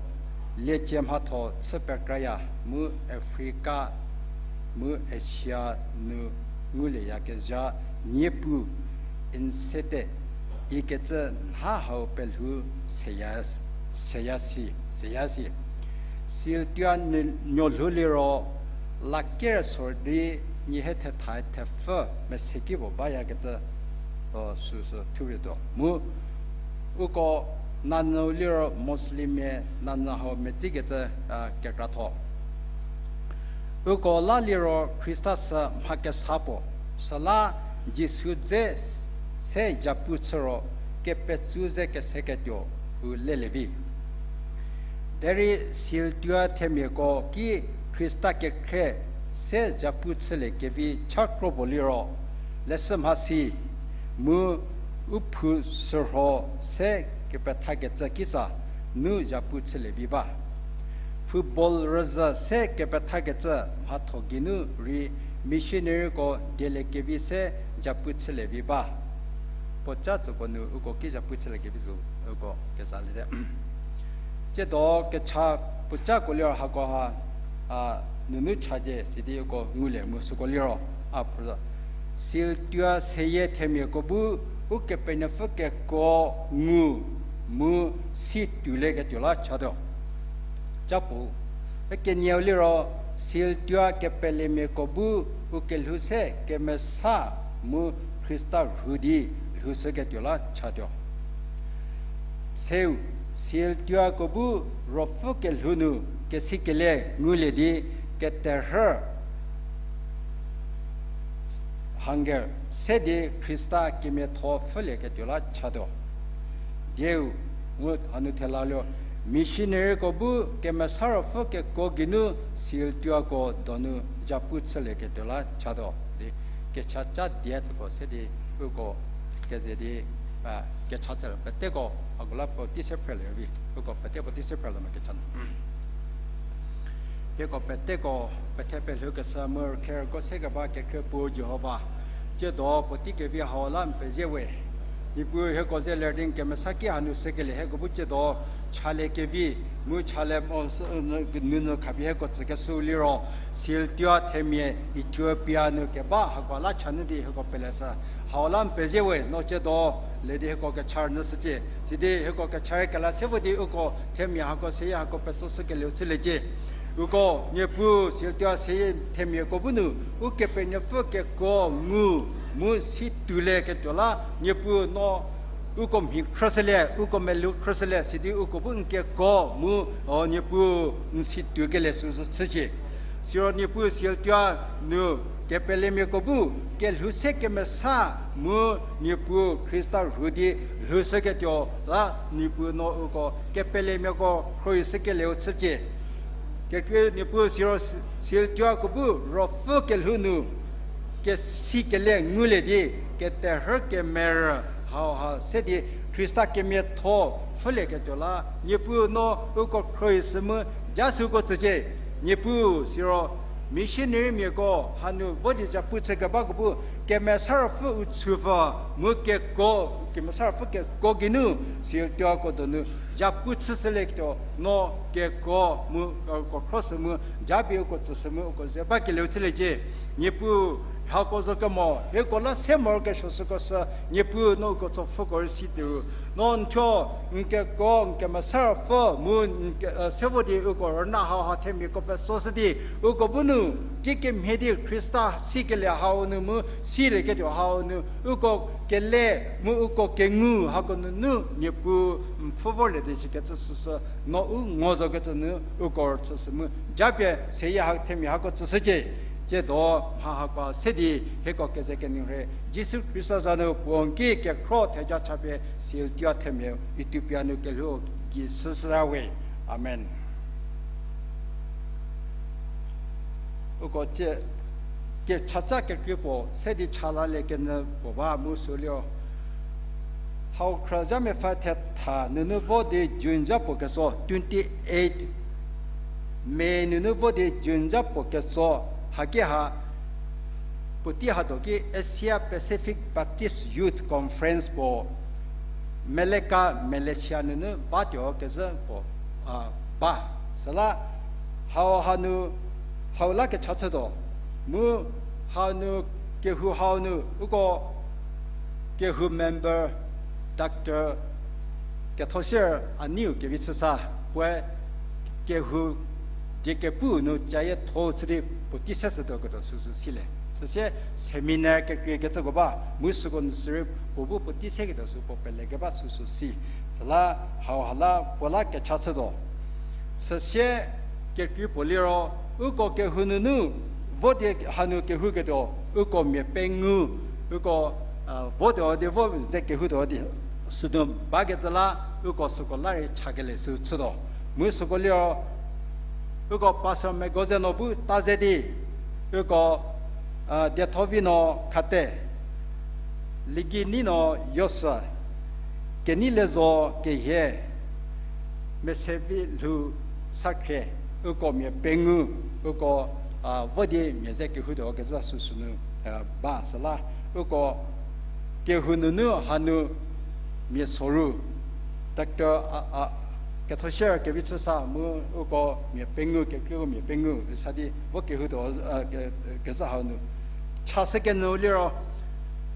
liecie mhatho chü pekraya mu Africa mu Asia nu ngulieyakezha niepu n sete ikecü nha hau pelhou seya, seya si, seya si. Siltuae nuolhou liro la kerüsuo di nie hie thetha thepfü mese ki puo bayakecü, o, süsü thupie tuo. Mu uko nanyü liro Muslimmia nanyü hau metsükecü, a, kekratho. Uko la liro Khrista sü mha kesa puo, süla Jisu dze se zhapu chü ro kepetsü ze keseketuo, u lelie vi. Derei sil tuo themiako ki Khrista kekhrie se zhapu chülie kevi cha kro puo liro, leshü mhasi mu u phu sürho se kepethakecü kitsa nu zhapu chülie vi ba. Football rüzhü se kepethakecü mhatho geinu rei missionaryko dieliekevi se zhapu chülie vi ba. Puoca tsüko nu uko ki zhapu chülie kevi zo, uko kezaliete. Tsiedo kecha puocako liro hakoha, a, nunu chacie sidi uko ngulie mu süko liro, a, phrüzo. Sil tuo seyie themiako bu Ukepenuopfü kekuo ngu mu si tuolieketuo la chatuo. Ca puo, e kenieu liro, sil tuo kepelemiako bu u kelhou se kemesa mu Khrista rhu di lhoushüketuo la chatuo. Seu, sil tuoko bu ruopfü kelhou nu kesikelie ngulie di keterhü hunger se di Khrista kemiatho pfhülieketuo la chatuo. Dieu, mu hanu thela liro, missionaryko bu Kemesa Ruopfü kekuo geinu sil tuoko donu zhapu chülieketuo la chatuo. Di kecha ca die tsüko se di uko keze di, a, kecha chülie peteko, hako la puotei se phrelie vi, uko pete puotei se phrelie mo kecha nu. Hieko peteko pethe pelhoukeshü mu rükherüko se keba kekhrie puo Jihova, tsiedo puotei kevi hau la n pezie we. Niepuu hieko ze ler di n kemesa ki hanu sükelie hieko bu tsiedo chalie kevi, mu chalie mo sü, nunu khapie hieko tsükeshüu liro, sil tuo themia Ethiopia nu keba hako la chanu di hieko peleshü. Hau la n pezie we, no tsiedo le di hieko kecha rünyü shücie. Sidi hieko kecha rei kela se vo di uko themia hako seyie hako pesoshükelieu chüliecie. Uko Niepuu sil tuo seyie themiako bu nu Ukepenuopfü kekuo ngu mu si tuolieketuo la Niepuu no uko mhi khrüshülie, uko melou khrüshülie, sidi uko bu n kekuo mu, o, Niepuu n si tuokelie süsü chücie. Siro Niepuu sil tuo nu kepelemiako bu kelhou se kemesa mu Niepuu Khrista rhu di lhoushüketuo la Niepuu no uko kepelemiako khrohi shükelieu chücie. Kekreiu Niepuu siro si-, sil tuoko bu ruopfü kelhou nu kesikelie ngulie di keterhü kemerü hauha se di Khrista kemiatho pfhülieketuo la Niepuu no uko khrohi shü mu ja süko tsücie. Niepuu siro missionarymiako hanu vo di zhapu chükebako bu Kemesa Ruopfü u chüpfü mu kekuo, Kemesa Ruopfü kekuo geinu sil tuoko donu zhapu chüshülieketuo no kekuo mu, uko khroshü mu japie uko tsüshü mu uko ze bakelieu chüliecie. Niepuu hako zo kemo hieko la se morokesuo süko sü Niepuu no uko tsopfüko rei si tuo. No n thuo n kekuo n Kemesa Ruopfü mu n ke, e, se vo di uko rüna hauha themiako pesoshü di uko bu nu kikemhie di Khrista sikelie hau nu mu silieketuo hau nu uko kele mu uko kengu hako nunu Niepuu n pfhü vorlie di sikecü süsü no u ngo zokecü nu uko rüchüshü mu japie seyie ha themia hako tsüshücie. Tsiedo mha hako se di hieko keze kenyü rei Jisu Khrista za nu puo n ki kekhro theja chapie sil tuo themia Ethiopia nu kelhou gei shüshüya we. Amen. Uko tsie kechatsa kekrei puo se di cha lalie kenyü puo ba mu sü liro, hau khrüzha mepfü thetha nunu vo di June zha puo ketso, twenty eight May nunu vo di June zha puo ketso, haki ha puotei hado ki Asia Pacific Baptist Youth Conference puo Malacca, Malaysia nunu batuo kezhü puo, a, ba. Süla hau hanu, hau la kecha chütuo. Mu hanu kehou hau nu uko kehou member Doctor Kethoshie Aniu kevi chüsa, puoe kehou die kepu nu cayietho chü di puotei se shütuo ketuo süsü silie. Süsie seminar kekreikecüko ba, mu süko nu sürei puo bu puotei seketuo sü puo pelekeba süsü si. Süla hau ha la puo la kecha chütuo. Süsie kekrei puo liro, uko kehou nunu vo di hanu kehouketuo, uko mia pengou, uko, a, votuo di vo ze kehoutuo di sünu bakecü la, uko süko la rei chakelie sü chütuo. Mu süko liro, uko Pastor Megoze no bu ta ze di, uko, a, Diethovi no Khate, Ligini no Yosü, Keneilezo Kehie, Mesevi Lhou Sakhrie, uko mia pengou, uko, a, vo di mia ze kehoutuo kezhü süsünu, a, ba süla, uko kehou nunu hanu mia soru, Doctor, a, a, Kethoshie Kevichüsa mu uko mia pengou, kekreiko mia pengou sa di vo kehoutuo, a, ke-, kezhü hanu chashü kenyü liro,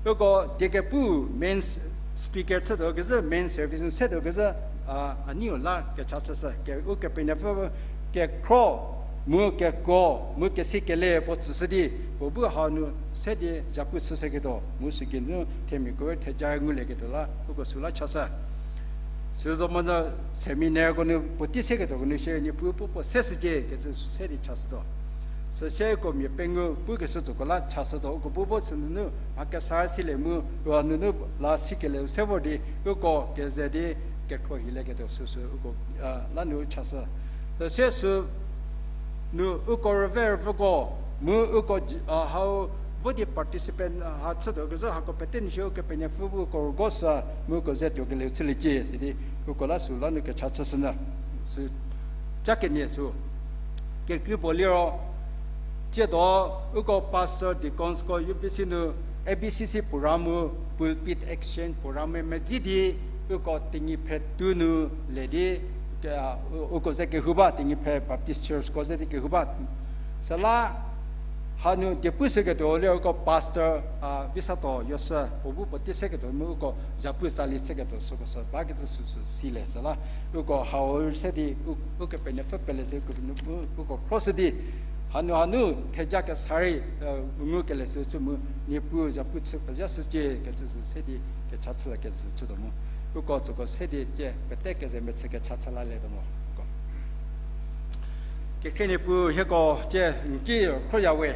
uko diekepu main s-, speaker chütuo kezhü, main service nu setuo kezhü, a, a neiu la kecha chüshü, ke, Ukepenuopfü kekhro, mu kekuo, mu kesi kele puo tsüshü di, puo bu hanu se di zhapu chüshüketuo, mu süki nu themiako theja ngulieketuo la, uko süla chashü. Süzo monyü seminarko nu puotei seketuoko nu shie, Niepuu puo puo seshücie kecü se di chashütuo. Süsie uko mia pengou pukeshü tsüko la chashütuo, uko bu vo chü nunu mha kesa silie mu, ua nunu la sikelie se vor di, uko keze di kekhro hilieketuo süsü uko, a, la nu chashü. Süsie sü nu uko rüve rüvüko, mu uko j-, a, hau vo di participant, a, ha chütuo kezhü hako pete nu shie Ukepenuopfü bu uko rügo sü, mu uko ze tuokelieu chüliecie sidi, uko la sü la nu kecha chüshünyü. Sü ca kenie sü. Kekrei puo liro, tsiedo uko pastor, deaconsko, U B C nu, A B C C program mu, pulpit exchange program mu medzi di, uko Tenyiphe two nu le di, ke, a, u-, uko ze kehou ba, Tenyiphe Baptist Churchko ze di kehou ba. Süla hanu diepu shüketuo liro uko pastor, a, Visato Yosü, puo bu puotei seketuo mu uko zhapu tsali chüketuo süko sü bakecü süsü silie süla, uko hau se di u-, Ukepenuopfü pele se uko, uko khroshü di, hanu hanu theja kesa rei, e, ngukelie sü chü mu, Niepuu zhapu chü pezha shücie kecü sü se di kecha chüla kecü chütuo mu. Uko tsüko se di tie pete keze mechü kecha chülalietuo mo. Uko Kekhrie Niepuu hieko tie n ki khroya we.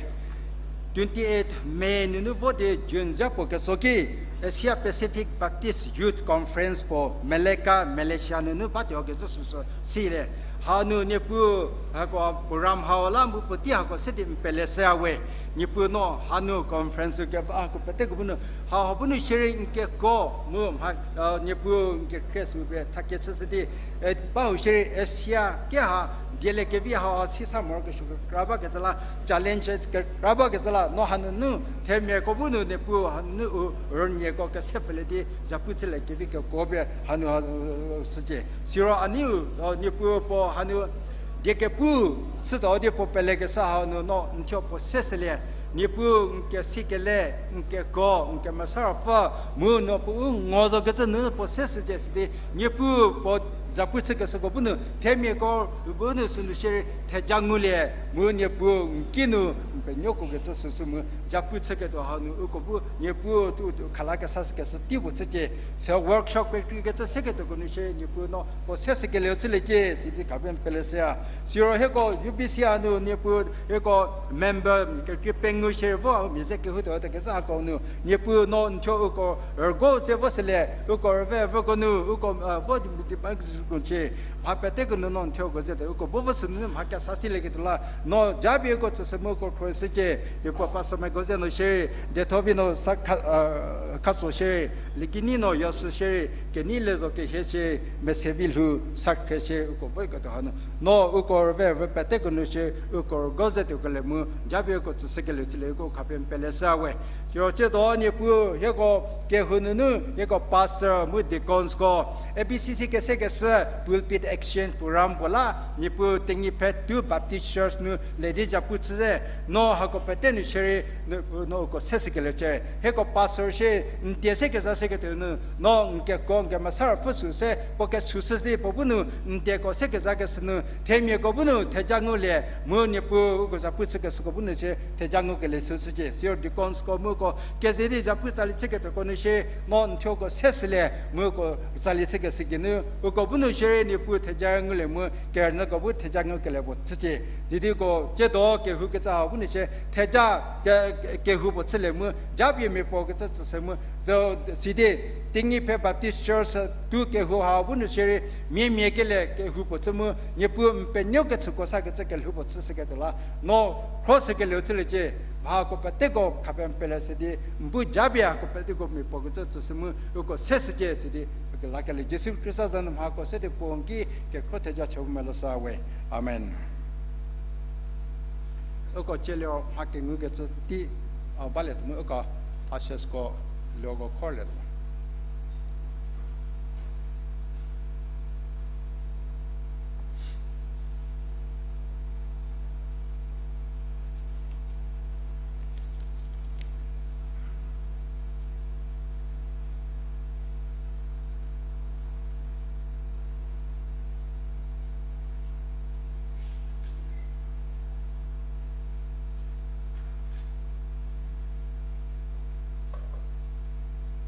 Twenty eight May nunu vo di June zha puo ketso ki Asia Pacific Baptist Youth Conference puo Malacca, Malaysia nunu batuo kezhü süsü silie. Hanu Niepuu, hako program hau la mu puotei hako se di n pele shüya we. Niepuu no hanu conference keba hako peteko bu nu, ha, ha bu nu shierei n keko mu mha, a, Niepuu n kekhrie sü pie thakie chüshü di, e, ba hu shierei Asia ke ha dieliekevi ha, ha sisa morokesuo kekra bakecü la, challenge kekra bakecü la, no hanunu themiako bu nu Niepuu hanu u rünieko kese pfülie di zhapu chülie kevi kekuo pie hanu ha, u, u, shücie. Siro a neiu, o, Niepuu puo hanu die kepu chütuo di puo pelekeshü hau nu no n thuo puo seshülie. Niepuu n kesikele, n keko, n kemesa ruopfü, mu no puo u ngo zokecü nunu puo seshücie sidi, Niepuu puo zhapu chükeshüko bu nu, themiako bu nu sünu shierei theja ngulie, mu Niepuu n ki nu n penuokokecü süsü mu zhapu chüketuo hau nu uko bu Niepuu tu, tu khala kesa shükeshü tei puo chücie. Se workshop kekreikecü seketuoko nu shie Niepuu no puo seshükelieu chüliecie sidi khapie n pele shüya. Siro hieko U B C a nu Niepuu hieko member kekrei pengou shierei vo mia ze kehoutuo tekecü hako nu Niepuu no n thuo uko rügo se vo shülie, uko rüve vüko nu uko, a, vo di, di, di, ba, ko chie. Mha peteko nu no n thuo uko ze te, uko bu vo sünu mha kesa silieketuo la, no japie uko tsüshü mu uko khro shücie, Niepuu pastor Megoze no shierei, Diethovi no sa kha, a, Khaso shierei, Ligini no Yosü shierei, Keneilezo Kehie shierei, Mesevi Lhou Sakhrie shierei, uko voketuo hanu. No uko rüve rüvü peteko nu shie, uko rügo ze tuokelie mu, japie uko tsüshükelieu chülie uko khapie n pele shüya we. Siro tsiedo Niepuu hieko kehou nunu hieko pastor mu deaconsko, A B C C kesekeshü pulpit exchange program puo la, Niepuu Tenyiphe two Baptist Church nu le di zhapu chü ze, no hako pete nu shierei, no, no uko seshükelieu chie. Hieko pastor shie n die se keza seketuo nu, no n keko n kemesa ruopfü sü se puo kesushü di puo bu nu n dieko se kezakeshü nu, themiako bu nu theja ngulie, mu Niepuu uko zhapu chükeshüko bu nu shie theja ngukelie sü chücie. Siro deaconsko mu uko keze di zhapu tsali chüketuoko nu shie, no n thuoko seshülie, mu uko tsali chükeshü geinu, uko bu nu shierei Niepuu theja ngulie mu, kerünyüko bu theja ngukelie puo chücie. Sidi uko tsiedo kehou kecü hau bu nu shie theja ke-, ke-, kehou puo chülie mu, japie mia puo kecü tsüshü mu, Zo sidi, Tingi phe Baptist Church tu kehou ha bu nu shierei, mia mia kele kehou puo chü mu, Niepuu n penuo kechüko sakecü kelhou puo chüshüketuo la, no khroshükelieu chüliecie, mhako peteko khapie n pele sidi, n bu japie hako peteko mia puo kecü tsüshü mu, uko seshücie sidi, uko lakelie Jisu Khrista za nu mhako se di puo n ki kekhro theja chü melou sa we. Amen. Uko cieliro mha kengukecü tei, a, balietuo mu uko ushersko luoko khorlietuo.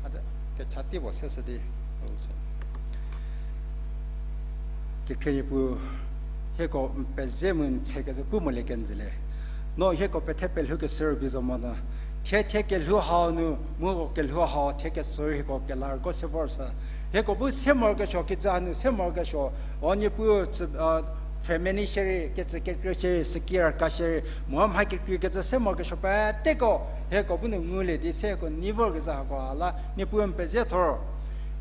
Ade, kecha tei puo seshü di, kekhrie Niepuu, hieko n peze mu n tsekecü pu molie kenjülie. No hieko pethe pelhou keshü rübei zo monyü, thie thie kelhou hau nu mu kelhou hau thie ketso rei hieko kelarko se vorshü. Hieko bu se morokesuo kijü hanu se morokesuo, o Niepuu, pfhe meni shierei, kecü kekrei shierei, süki raka shierei, mu mha kekreikecü se morokesuo peteko hieko bu nu ngulie di se hieko nei vorkezhü hakoha la Niepuu n pezie thor.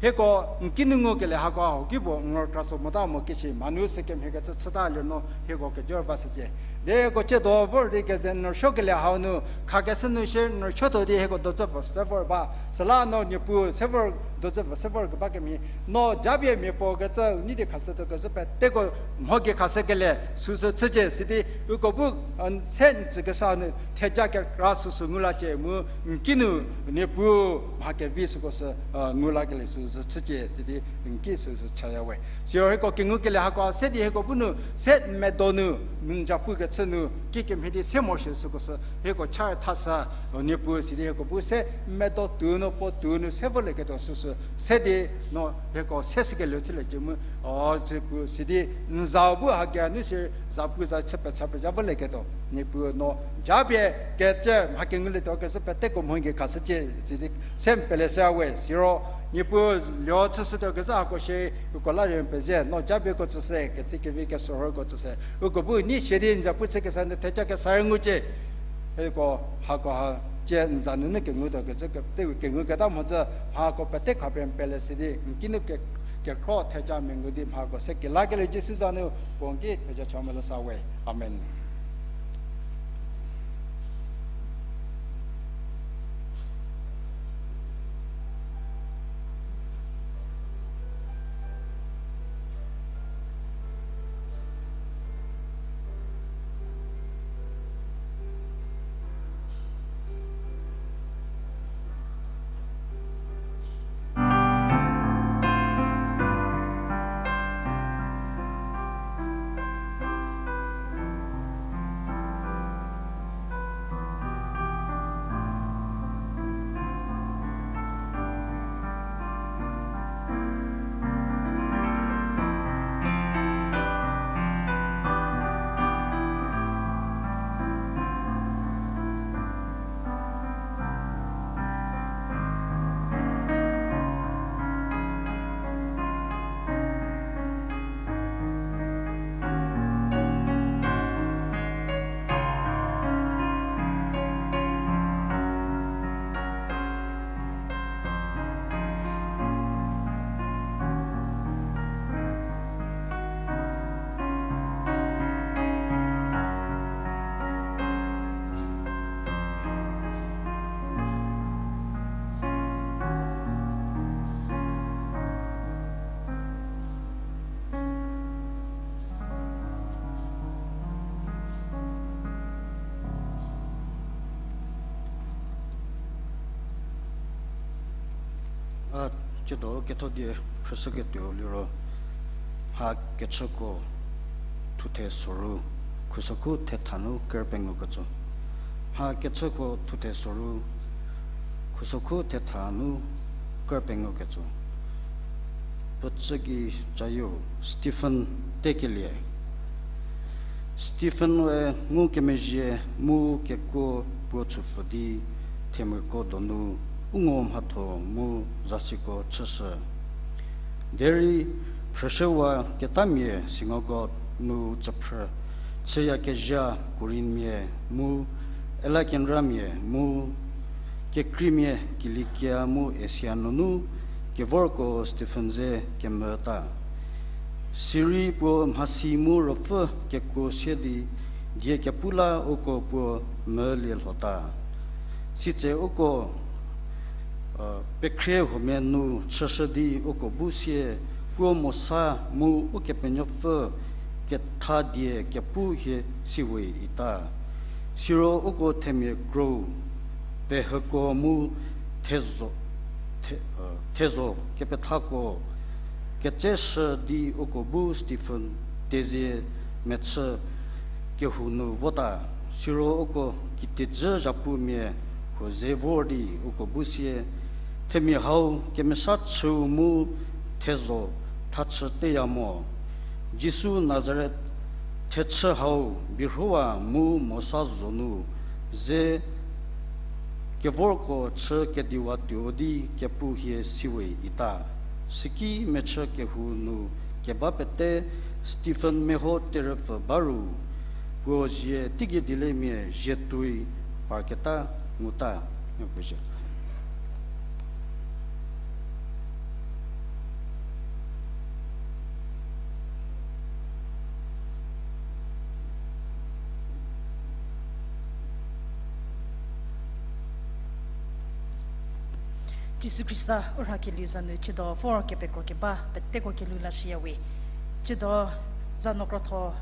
Hieko n kinu ngukelie hakoha hau ki puo n rükraso mota mo kishi mhanu sükemhiekecü chüta liro no hieko kejo vashücie. Derei hieko tsiedo vor di keze n rüsuokelie hau nu khakeshü nu shie n rüsuotuo di hieko dozü pfü se vor ba. Süla no Niepuu se vor, dozü pfü se vorkeba kemhie, no japie mia puo kecü nei di khashütuo kezhü peteko mho gei khashükelie süsü chücie sidi uko bu, se n tsükeshü nu theja kekra süsü ngulacie mu n kinu Niepuu mha kevi süko sü, ngulakelie süsü chücie sidi n ki süsü chaya we. Siro hieko kengukelie hakoha se di hieko bu nu se n medo nu, n japukechü nu kikemhie di se morosuo süko sü hieko char thashü, Niepuu sidi hieko bu se n medo tuo nu puo tuo nu se volieketuo süsü se di no hieko seshükelieu chüliecie mu, o Niepuu sidi n zau bu hagei nu si zapu za chü pecha peja volieketuo Niepuu no japie kecü mha kengulietuo kezhü peteko mho gei khashücie sidi se n pele se a we. Siro Niepuu liro chüshütuo kezhü hako shie uko la rei n pezie, no japieko tsüse, kecü kevi kesorhoko tsüse uko bu nei shie di n japu chükeshü nu theja kesa rei ngucie. Hieko hakoha cie n za nunu kengutuo kezhü, kenguketa mhodzü mhako pete khapie n pele sidi n kinu ke, kekhro theja mengu di mhako se kelakelie Jisu za nu puo n ki theja cha melou sa we. Amen. A, tsiedo ketho die phrüshüketuo liro, mha kechüko thuthe soru, khusokhu thetha nu ker pengou ketso. Mha kechüko thuthe soru, khusokhu thetha nu ker pengou ketso. Puo tsü gei cayieu Stephen Tekelie. Stephen we ngukemezhie mu kekuo puo chüpfü di themvüko donu u ngo mhatho mu zasiko chüshü. Derei phrüshüwa ketamia synagogue nu tsüphrü chüyakezha Korinthmia mu Alekandriamia mu kekreimia Kilikia mu Asia nunu kevorko Stifen ze kemüta. Sirei puo mhasi mu ruopfü kekuo sie di die kepu la uko puo mülie lhota. Sitse uko pekhrie huomia nu chüshü di uko bu sie, puo Mosa mu Ukepenuopfü ketha die kepu hie siwe ita. Siro uko themia krou pehüko mu thezho, the, thezho kepethako ketseshü di uko bu Stifen tezie mechü kehou nu vota. Siro uko kitiejü zhapumia huo ze vor di uko bu sie, themia hau kemesa chüu mu thezho thachü teya mo. Jisu Nazaret thechü hau birhowa mu Mosa zonu ze kevorko chü kediwa tuo di kepu hie siwe ita. Süki mechü kehou nu keba pete Stifen meho terüpfü ba ru, puo zie teigei dilemia zie tuoi parketa nguta. Jisu Khrista u rhakelieu za nu chüdo vor kepekro keba peteko kelhou lashüyawe. Chüdo za nu krotho,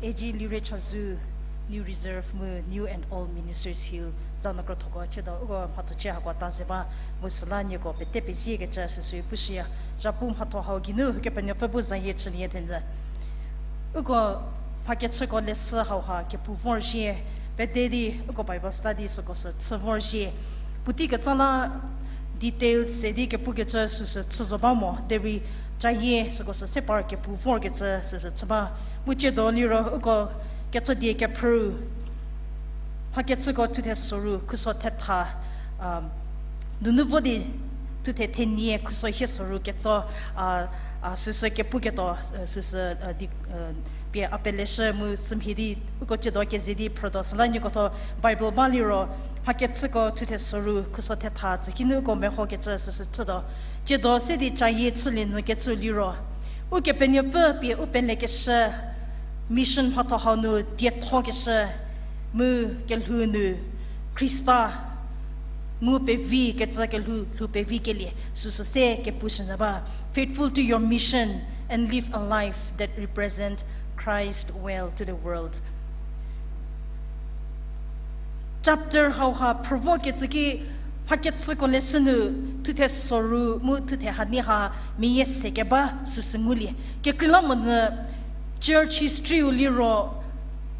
A G Lire Chazou, New Reserve mu New and Old Ministers Hill, za nu krothoko chüdo uko mhatho chü hako ta ze ba, mu süla nieko pete peziekecü süsü pushüya. Zhapu mhatho hau geinu Kepenuopfü bu zayie chülie thenyü. Uko mhakechüko leshü hauha kepu vorzhie, pete di uko Bible study süko sü chü vorzhie. Puotei ketsa la details se di kepukecü süsü chü zo ba mo, derei cayie süko sü se par kepu vorkecü süsü chü ba. Mu chüdo liro uko kethodie kephrü, mhakechüko thuthe soru khuso thetha, nunu vo di thuthe thenie khuso hie soru ketso, a, süsü kepuketuo, süsü, di, pie a peleshü mu sümhie di uko chüdo keze di phrütuo süla nieko tho Bible ba liro, mhakechüko thuthe soru khuso thetha tsükinu uko mehokecü süsü chütuo. Chüdo se di cayie chülie nyü kecü liro, Ukepenuopfü pie u pelekeshü mission mhatho hau nu diethokeshü mu kelhou nu Khrista ngu pevi kecü kelhou lhou pevikelie süsü se kepushünyü ba. Faithful to your mission and live a life that represent Christ well to the world. Chapter hauha phrüvokecü ki mhakechüko leshü nu thuthe soru mu thuthe hanie ha meyie se keba süsü ngulie. Kekreilamonyü church historyu liro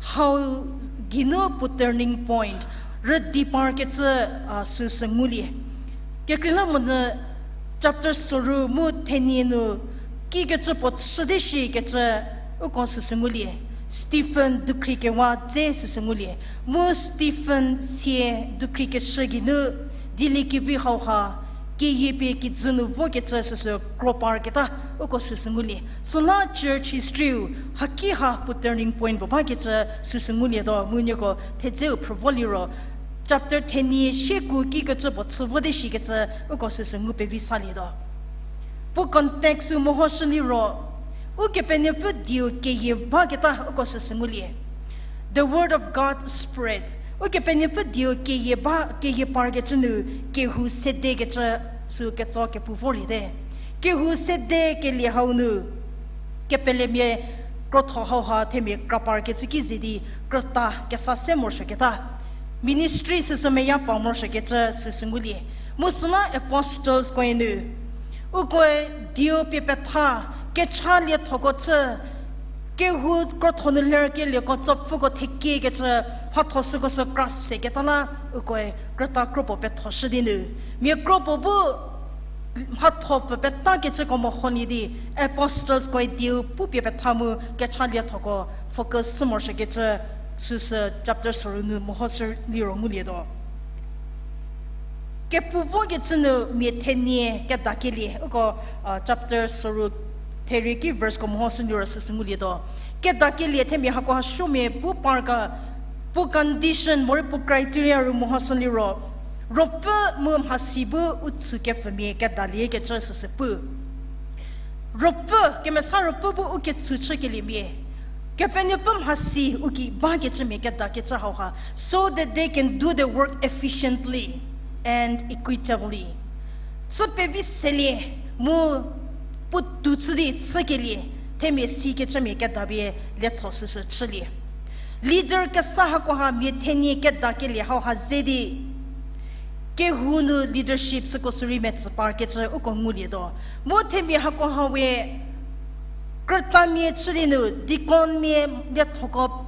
hau geinu puo turning point rüdi parkecü, a, süsü ngulie. Kekreilamonyü chapter soru mu thenie nu kikecü puo chü di shikecü uko süsü ngulie. Stifen dukhri kewa dze süsü ngulie. Mu Stifen sie dukhri keshü geinu dieliekevi hauha keyie pie kijü nu vokecü süsü kro parketa uko süsü ngulie. Süla church historyu haki ha puo turning point puo bakecü süsü ngulietuo mu nieko thedzeu phrüvo liro chapter thenie shieku kikecü puo chü vo di shikecü uko süsü ngu pevi salietuo. Puo context-u mehoshü liro, Ukepenuopfü dieu keyie baketa uko süsü ngulie. The word of God spread. Ukepenuopfü dieu keyie ba, keyie parkecü nu kehou sedekecü sü ketso kepu vorliete. Kehou sedekelie hau nu kepelemia krotho hauha themia kra parkecü ki ze di krüta kesa se morosuoketa. Ministry süsü meya pa morosuokecü süsü ngulie. Mu süla apostles koe nu ukoe dieu pie petha, kecha liethoko chü, kehou krotho nu lerkelieko tsopfüko thekiekecü mhatho süko sü kra seketa la ukoe krüta kropuo pethoshü di nu mia kropuo bu mhatho pfü petakecüko meholie di apostles koe dieu pupie petha mu kecha liethoko focus shü morosuokecü süsü chapter soru nu mehoshü liro ngulietuo. Kepu vokecü nu mia thenie kedakelie, uko, chapter soru therie ki verse ko mehoshü liro süsü ngulietuo. Kedakelie themia hakoha suomia pu parka, pu condition morei pu criteria ru mehoshü liro, ruopfü mu mhasi bu u tsükepfümia kedaliekecü süsü pu. Ruopfü, kemesa ruopfü bu u ketsü chükeliemia, Kepenuopfü mhasi u ki bakecümia kedakecü hauha, so that they can do the work efficiently and equitably. Chü pevi selie mu puotou chü di chükelie, themia sikecümia kedapie lietho süsü chülie. Leader kesa hakoha mia thenie kedakelie hauha ze di, kehou nu leadership süko sürei metsü parkecü uko ngulietuo. Mu themia hakoha we krütamia chü di nu, deaconmia liethoko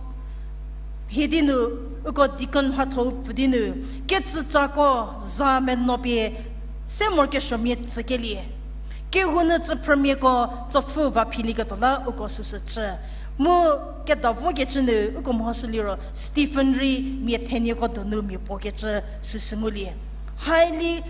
hie di nu, uko deacon mhatho-u pfü di nu, ketsütsako za meno pie se morokesuomia tsükelie. Kehou nu tsüphrümiako tsopfü va philieketuo la uko süsü chü. Mu kedavokecü nu uko mehoshü liro Stephen rei mia thenieko donu mia puokecü süsü ngulie. Highly,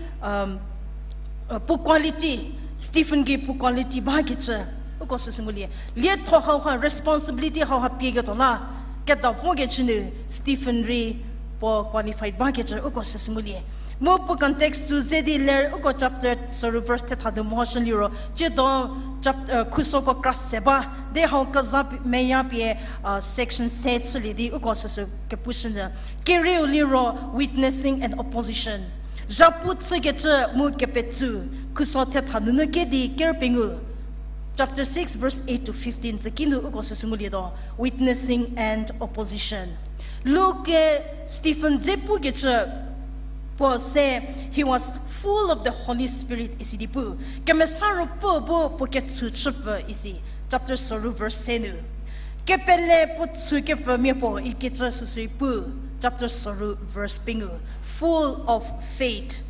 puo quality, Stephen gei puo quality bakecü uko süsü ngulie. Lietho hauha, responsibility hauha pieketuo la kedavokecü nu Stephen rei puo qualified bakecü uko süsü ngulie. Mu puo context sü ze di ler uko chapter soru verse thetha nu mehoshü liro, tsiedo chap-, khusoko kra se ba, de hau keza pi-, meya pie, section se chülie di uko süsü kepushünyü. Kerieu liro witnessing and opposition. Zhapu chükecü mu kepetsü, khuso thetha nunu kedi ker pengou. Chapter six verse eight to fifteen tsü kinu uko süsü ngulietuo, witnessing and opposition. Luke Stephen dze pukecü puo se, he was full of the Holy Spirit isi di pu. Kemesa Ruopfü bu puo ketsü chüpfü isi. Chapter soru verse se nu. Kepele puo tsükepfümia puo ikecü süsü pu. Chapter soru verse pengou. Full of faith.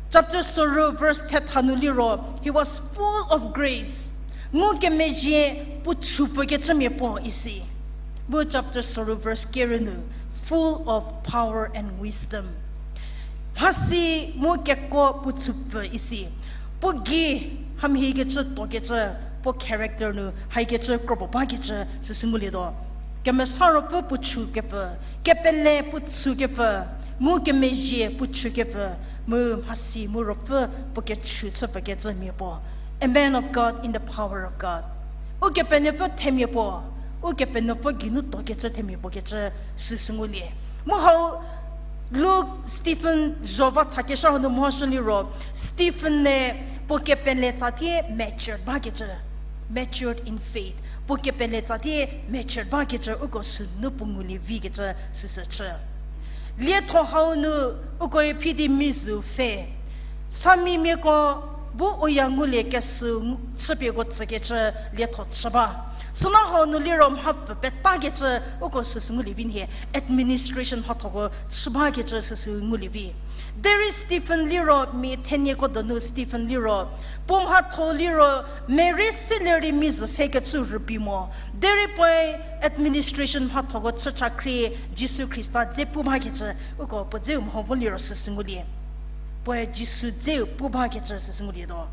Chapter soru verse thetha nu liro, he was full of grace. Ngukemezhie puo chüpfükecümia puo isi. Mu chapter soru verse kerü nu, full of power and wisdom. Mhasi mu kekuo puo chüpfü isi. Puo gei hamhiekecü tuokecü, puo character nu haikecü kropuo bakecü süsü ngulietuo. Kemesa Ruopfü puo chükepfü, kepele puo tsükepfü, ngukemezhie puo chükepfü, mu mhasi mu ruopfü puo kechü chüpfükecümia puo. A man of God in the power of God. Ukepenuopfü themia puo, Ukepenuopfü geinu tuokecü themia puo kecü süsü ngulie. Mu hau Luke Stephen zho va thakeshü hanu mehoshü liro, Stephen-e puo kepele tsatie matured bakecü, matured in faith. Puo kepele tsatie matured bakecü uko sünu puo ngulie vikecü süsü chü. Lietho hau nu ukoe phi di mi zü pfhe. Samimiako bu u ya ngulie kesü chüpieko tsükecü lietho chü ba. Süla hau nu liro mhapfü petakecü uko süsü ngulie vi nhie, administration mhathoko chü bakecü süsü ngulie vi. Derei Stephen liro, mia thenieko donu Stephen liro, puo mhatho liro, Mary seler di mi zü pfhekecü rübei mo. Derei puoe administration mhathoko chü chakhrie Jisu Khrista dze pu bakecü, uko puo dzeu mho vo liro süsü ngulie. Puoe Jisu dzeu pu bakecü süsü ngulietuo.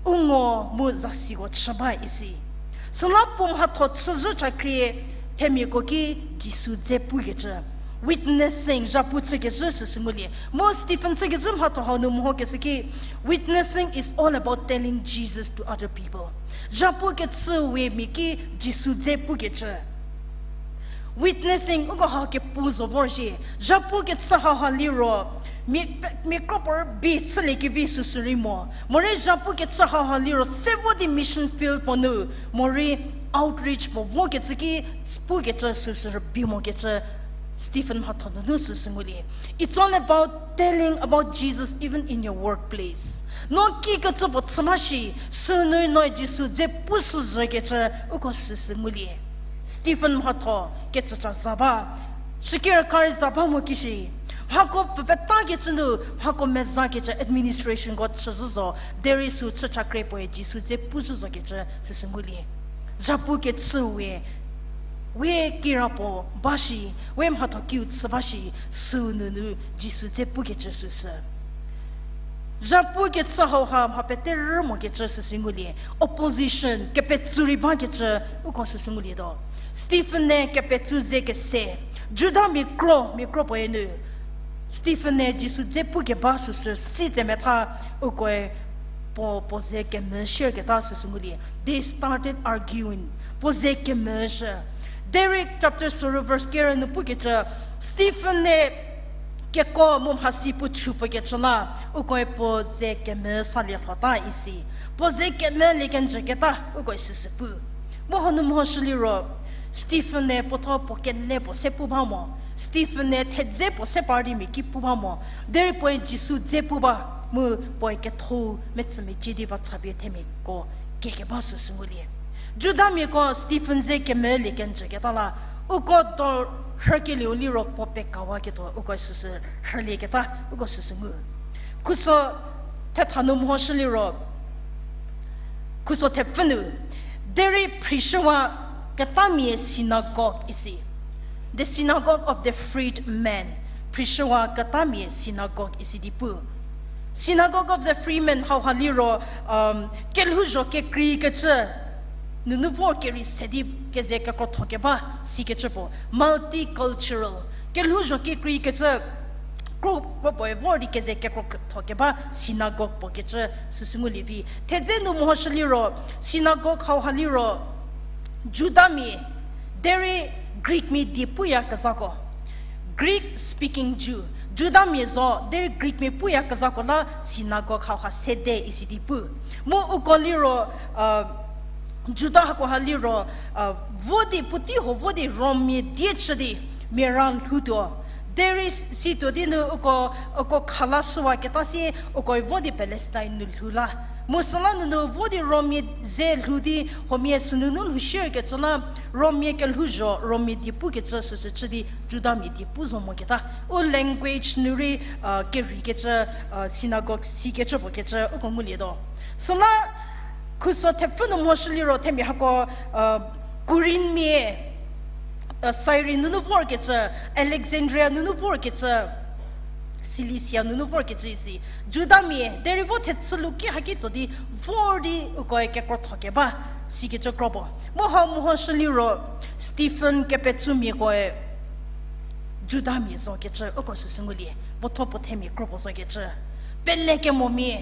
U ngo mu zasiko chü ba isi. Süla puo mhatho chüzhü chakhrie themiako ki Jisu dze pukecü. Witnessing, zhapu chükezhü süsü ngulie. Mu Stephen chükezhü mhatho hau nu mehokeshü ki, witnessing is all about telling Jesus to other people. Zhapu kechü we mia ki Jisu dze pukecü. Witnessing, uko ha kepu zo vorzhie. Zhapu kechü hauha liro, mia, mia kropuo rübei chüliekevi süsü rei mo. Morei zhapu kechü hauha liro, se vo di mission field puo nu, morei outreach puo vokecü ki, pukecü süsü rübei mokecü, Stephen mhatho nunu süsü ngulie. It's all about telling about Jesus even in your workplace. No kikecü puo chü mha shi, sünu noe Jisu dze pushüzhükecü uko süsü ngulie. Stephen mhatho kecüca za ba, shükirkar za ba mo kishi. Mhako pfü petakecü nu, mhako mezakecü administrationko chüzhü zo, derei sü chü chakhrie puoe Jisu dze pushü zokecü süsü ngulie. Zhapu kechü we, We kirapuo ba shi, we mhatho kiu chü ba shi, süu nunu Jisu dze pukecü süsü. Zhapukecü hauha mha pete rü mokecü süsü ngulie, opposition, kepetsu rei bakecü, uko süsü ngulietuo. Stephen-e kepetsu ze kese, Judamia kro, mia kro puoe nu Stephen-e Jisu dze pukeba süsü si tse metha, ukoe puo, puo ze kemvü shierketa süsü ngulie. They started arguing. Puo ze kemvüshü. Derei chapter sorou verse kerü nu pukecü, Stephen-e keko mu mhasi puo chupfükecü la, ukoe puo ze kemvü salie lhota isi. Puo ze kemvülie kenjüketa, ukoe süsü pu. Mu hanu mehoshü liro, Stephen-e puotho puo kele puo se pu ba mo. Stephen-e thedze puo se par di mia ki pu ba mo. Derei puoe Jisu dze pu ba, mu puoe ketho metsümecie di va chapie themiako kiekeba süsü ngulie. Judamiako Stephen ze kemvülie kenjüketa la, uko do rhükelieu liro puo pekawaketuo uko süsü rhülieketa, uko süsü ngu. Khuso thetha nu mehoshü liro, khuso thepfü nu, derei phrishüwa ketamia synagogue isi. The synagogue of the freed men. Phrishüwa ketamia synagogue isi di pu. Synagogue of the free men hauha liro, kelhouzho kekreikecü nunu vor kerei se di keze kekrothokeba sikecü puo. Multicultural. Kelhouzho kekreikecü kro puo puoe vor di keze kekrothokeba synagogue puo kecü süsü ngulie vi. Thedze nu mehoshü liro, synagogue hauha liro Judamia, derei Greekmia die puyakezhako. Greek speaking Jew. Judamia zo, derei Greekmia puyakezhako la synagogue hauha sede isi di pu. Mu uko liro, Juda hakoha liro, vo di puotei huo vo di Rommia die chü di mia ra lhoutuo. Derei situo di nu uko, uko khalashüwaketa sie uko vo di Palestine nu lhou la. Mu süla nunu vo di Rommia ze lhou di huomia sünunu lhou shierkecü la, Rommia kelhouzho, Rommia die pukecü süsü chü di Judamia die pu zo moketa. U language nu rei, kerikecü, synagogue sikecü puo kecü uko ngulietuo. Süla khuso thepfü nu mehoshü liro themia hako, Kurinmia, Cyrene nunu vorkecü, Alexandria nunu vorkecü, Cilicia nunu vorkecü isi. Judamia, derei vo thechülu ki haki tuo di vor di ukoe kekrothokeba sikecü kro puo. Mu hau mehoshü liro, Stephen kepetsumiakoe Judamia zokecü uko süsü ngulie, puotho puo themia kro puo zokecü. Pelekemomia,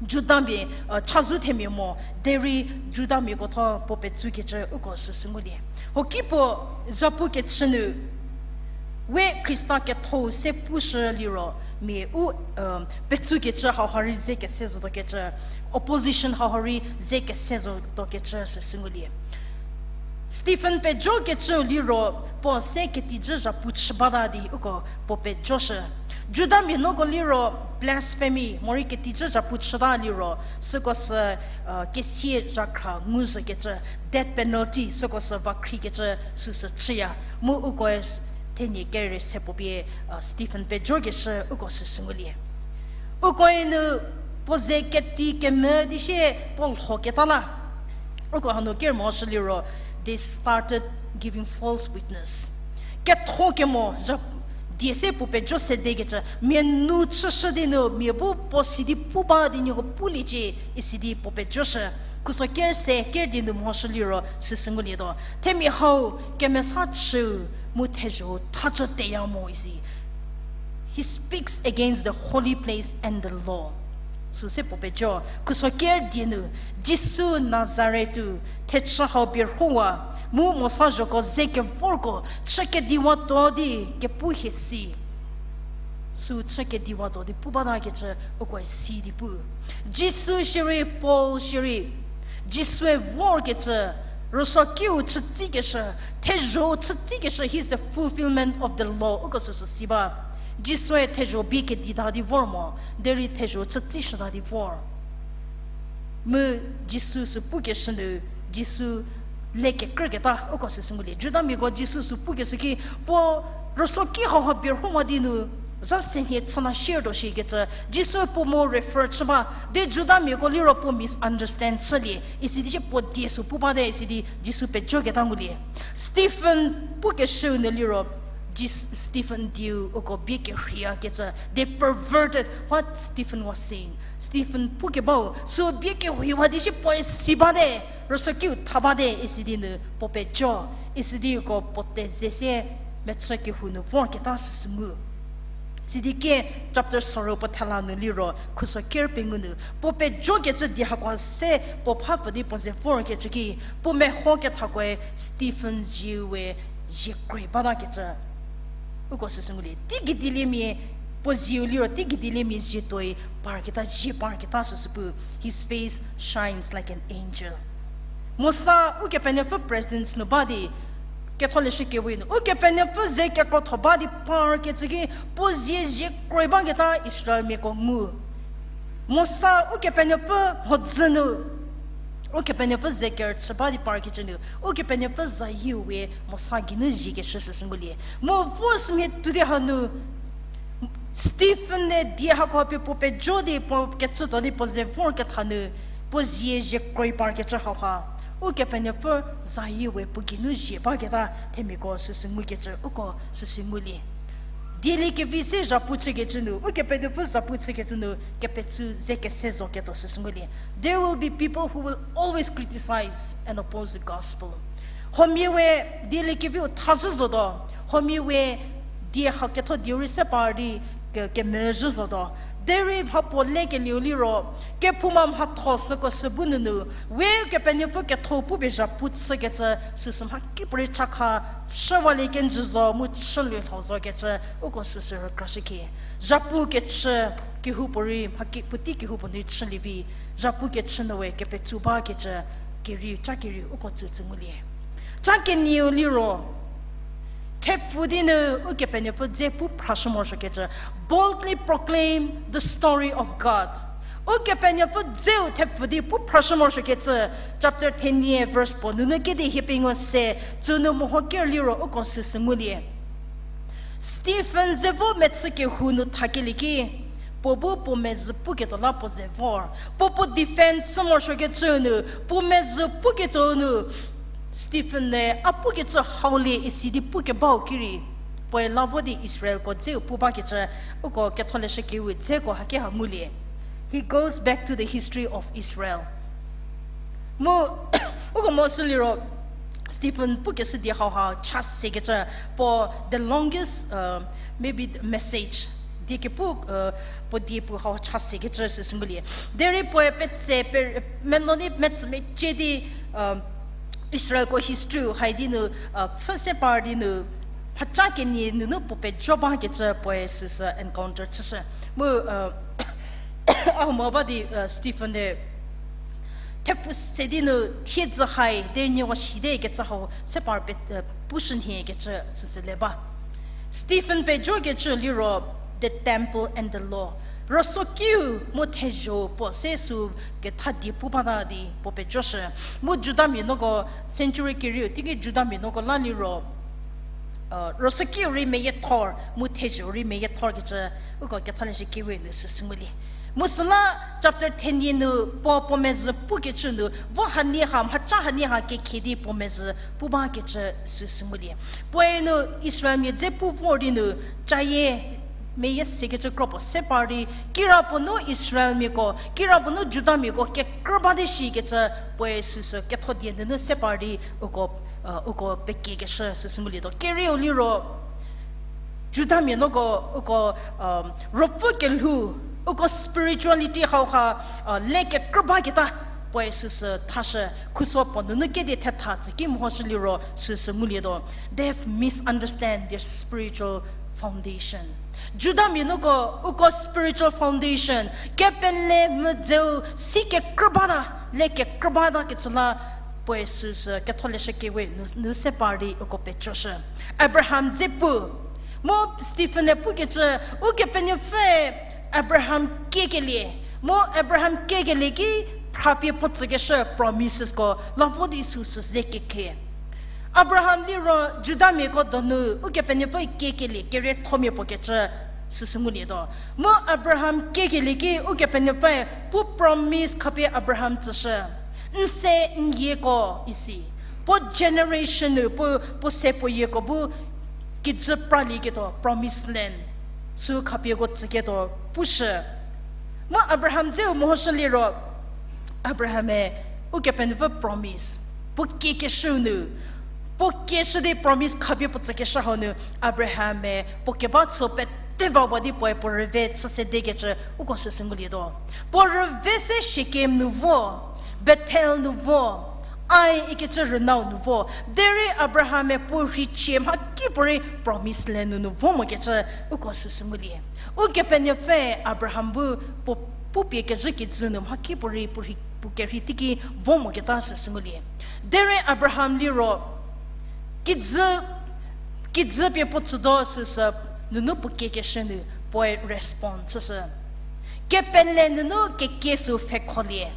Judamia, chazou themia mo, derei Judamiako tho puo petsukecü uko süsü ngulie. Hoki puo zhapukecü nu, we Khrista ketho se pushü liro, mia u, petsukecü hauha rei ze kese zotuokecü, opposition hauha rei ze kese zotuokecü süsü ngulie. Stephen pejokecüu liro, puo se ketijü zhapu chü bata di uko puo pejoshü. Judamia nuoko liro blasphemy, morei ketijü zhapu chüta liro, süko sü, kesie zhakhra nguzhükecü, death penalty, süko sü vakhrikecü süsü chüya. Mu ukoe s-, thenie kere se puo pie, Stephen pejokeshü uko süsü ngulie. Ukoe nu puo ze keti kemvü di sie puo lhoketa la. Uko hanu ker mehoshü liro, they started giving false witness. Ketho kemo, zha-, die se puo pejo sedekecü, mia nu chüshü di nu, mia bu puo si di pu ba di nieko puliecie, isi di puo pejoshü. Khuso ker se, ker di nu mehoshü liro, süsü ngulietuo. Themia hau, kemesa chüu, mu thezho thacü teya mo isi. He speaks against the holy place and the law. Süse puo pejo, khuso ker die nu, Jisu Nazarethu, thechü hau bierhowa, mu Mosa zhoko ze kevorko, chü kediwatuo di kepu hie si. Süu chü kediwatuo di pu batakecü ukoe si di pu. Jisu shierei, Paul shierei, Jisue vorkecü, rüsuokiu chütsikeshü, thezho chütsikeshü, he is the fulfillment of the law, uko süsü si ba. Jisue thezho bie kedita di vor mo, derei thezho chütsishüta di vor. Mu Jisu sü pukeshü nu, Jisu le kekrüketa, uko süsü ngulie. Judamiako Jisu sü pukeshü ki, puo rüsuoki hauha bierhowa di nu, Za se nhie chü na share tuo shikecü, Jisu puo mo refer chü ba, de Judamiako liro puo misunderstand chülie, isi di shie puo die sü pu bate, isi di Jisu pejoketa ngulie. Stephen pukeshüu nu liro, Jis-, Stephen dieu uko bie kerheiya kecü, they perverted what Stephen was saying. Stephen pukebau, sü bie kerheiwa di shie puoe si bate, rüsuokiu tha bate, isi di nu puo pejo, isi di uko puo teze sie mechü kehou nu vorketa süsü ngu. Sidi kie chapter sorou puo thela nu liro khuso ker pengou nu puo pejokecü di hako se puo phapfü di puo ze vorkecü ki, puo meho kethakoe Stephen zieu we zie kroi batakecü. Uko süsü ngulie. Teigei dieliemia, puo zieu liro teigei dieliemia zie tuoi parketa, zie parketa süsü pu. His face shines like an angel. Mosa Ukepenuopfü presence nu ba di, Ketholeshü Kewe nu Ukepenuopfü ze kekrotho ba di parkecü ki, puo zie zie kroi baketa Israelmiako ngu. Mosa Ukepenuopfü mhodzü nu, Ukepenuopfü ze kerüchü ba di parkecü nu, Ukepenuopfü zayiu we Mosa geinu ziekeshü süsü ngulie. Mu vor sümhie tuo di hanu, Stephen-e die hako pie puo pejo di puo kecütuo di puo ze vorketha nu, puo zie zie kroi parkecü hauha, Ukepenuopfü zayiu we puo geinu zie baketa themiako süsü ngukecü uko süsü ngulie. Dieliekevi se zhapu chükecü nu, Ukepenuopfü zhapu chükecü nu kepetsü ze kese zo ketuo süsü ngulie. There will be people who will always criticize and oppose the gospel. Huomia we dieliekeviu thazhü zotuo, huomia we die ha ketho dieu rei se par di ke-, kemezhü zotuo. Derei mha puo lekelieu liro, kephouma mhatho süko sü bu nunu, we Kepenuopfü ketho pupie zhapu chükecü süsü mhakipuorei chakha chüwalie kenjü zo mu chülie lho zokecü uko süsü rükrashükhie. Zhapu kechü kehoupuorei mhaki puotei kehoupuo nu chülie vi, zhapu kechü nu we kepetsü bakecü kerieu, ca kerieu uko tsütsü ngulie. Ca kenieu liro, thepfü di nu Ukepenuopfü dze pu phrashü morosuokecü, boldly proclaim the story of God. Ukepenuopfü dzeu thepfü di pu phrashü morosuokecü, chapter thenie verse puo nunu kedi hie pengou se, tsünu meho ker liro uko süsü ngulie. Stephen ze vo mechü kehou nu thakelie ki, puo bu puo mezhü puketuo la puo ze vor. Puo puo defend chü morosuokecü nu, puo mezhü puketuo nu, Stephen-e a pukecü haulie isi di pukebau ki rei, puoe la vo di Israelko dzeu pu bakecü, uko Ketholeshü Kewe dzeko hake ha ngulie. He goes back to the history of Israel. Mu, uko mo sü liro, Stephen pukeshü die hauha cha sekecü, puo the longest, uh, maybe the message, die kepu, uh, puo die pu hau cha sekecü süsü ngulie. Derei puoe petse, pe, meno di metsü mecie di, uh, Israelko history hai di nu, uh, pfhü se par di nu, mhaca kenie nunu puo pejo bakecü puoe süsü encounter chüshü. Mu, uh, a mo ba di, uh, Stephen-e thepfü se di nu thiedzü hai, derei nieko site kecü hau se par pe, uh, pushü nhie kecü süsü le ba. Stephen pejokecü liro, the temple and the law. Rüsuokiu mu thezho puo se sü ketha die pu bata di puo pejoshü. Mu Judamia nuoko century kerieu teiki Judamia nuoko la liro, uh, rüsuokiu rei meyiethor, mu thezho rei meyiethor kecü, uko Ketholeshü Kewe nu süsü ngulie. Mu süla chapter thenie nu puo puo mezhü pukecü nu, vo hanie ha, mhaca hanie ha kekhie di puo mezhü pu bakecü süsü ngulie. Puoe nu Israelmia dze pu vor di nu, cayie meyie sekecü kro puo se par di, kirapuo nu Israelmiako, kirapuo nu Judamiako kekrü ba di shikecü puoe süsü ketho die nunu se par di uko, uh, uko pekiekeshü süsü ngulietuo. Kerieu liro, Judamia nuoko uko, um, ruopfü kelhou, uko spirituality hauha, uh, le kekrü baketa puoe süsü thashü, khuso puo nunu kedi thetha tsü ki mehoshü liro süsü ngulietuo. They have misunderstand their spiritual foundation. Judamia nuoko uko spiritual foundation, kepele mvüdzeu si kekrü bata, le kekrü bata kecü la puoe süsü Ketholeshü Kewe nu, nu se par di uko pejoshü. Abraham dze pu. Mu Stephen-e pukecü, Ukepenuopfü Abraham kiekelie. Mu Abraham kiekelie ki phrapie puo tsükeshü promisesko la vo di süsü ze kekhie. Abraham liro Judamiako donu Ukepenuopfü kiekelie keriethomia puo kecü Süsü ngulietuo. Mu Abraham kiekelie ki Ukepenuopfüe puo promise khapie Abraham tsüshü. N se n yieko isi. Puo generation nu, puo, puo se puo yieko bu kijü pralieketuo, promised land. Sü khapieko tsüketuo pushü. Mu Abraham dzeu mehoshü liro, Abraham-e Ukepenuopfü promise, puo kiekeshü nu, puo kieshü di promise khapie puo tsükeshü hau nu, Abraham-e puo keba tso pete vawa di puoe puo rüve chü sedekecü uko süsü ngulietuo. Puo rüve se Shekem nu vo, Bethel nu vo, Ai ikecü rünau nu vo. Derei Abraham-e puo rheichie mhakipuorei promised land nunu vo mokecü uko süsü ngulie. Ukepenuopfü Abraham bu puo pupie kezhü kijü nu mhakipuorei puo rhei, puo kerhei teiki vo moketa süsü ngulie. Derei Abraham liro kijü, kijü pie puo tsütuo süsü nunu puo kiekeshü nu puoe respond chüshü. Kepele nunu kekie sü pfhekholie.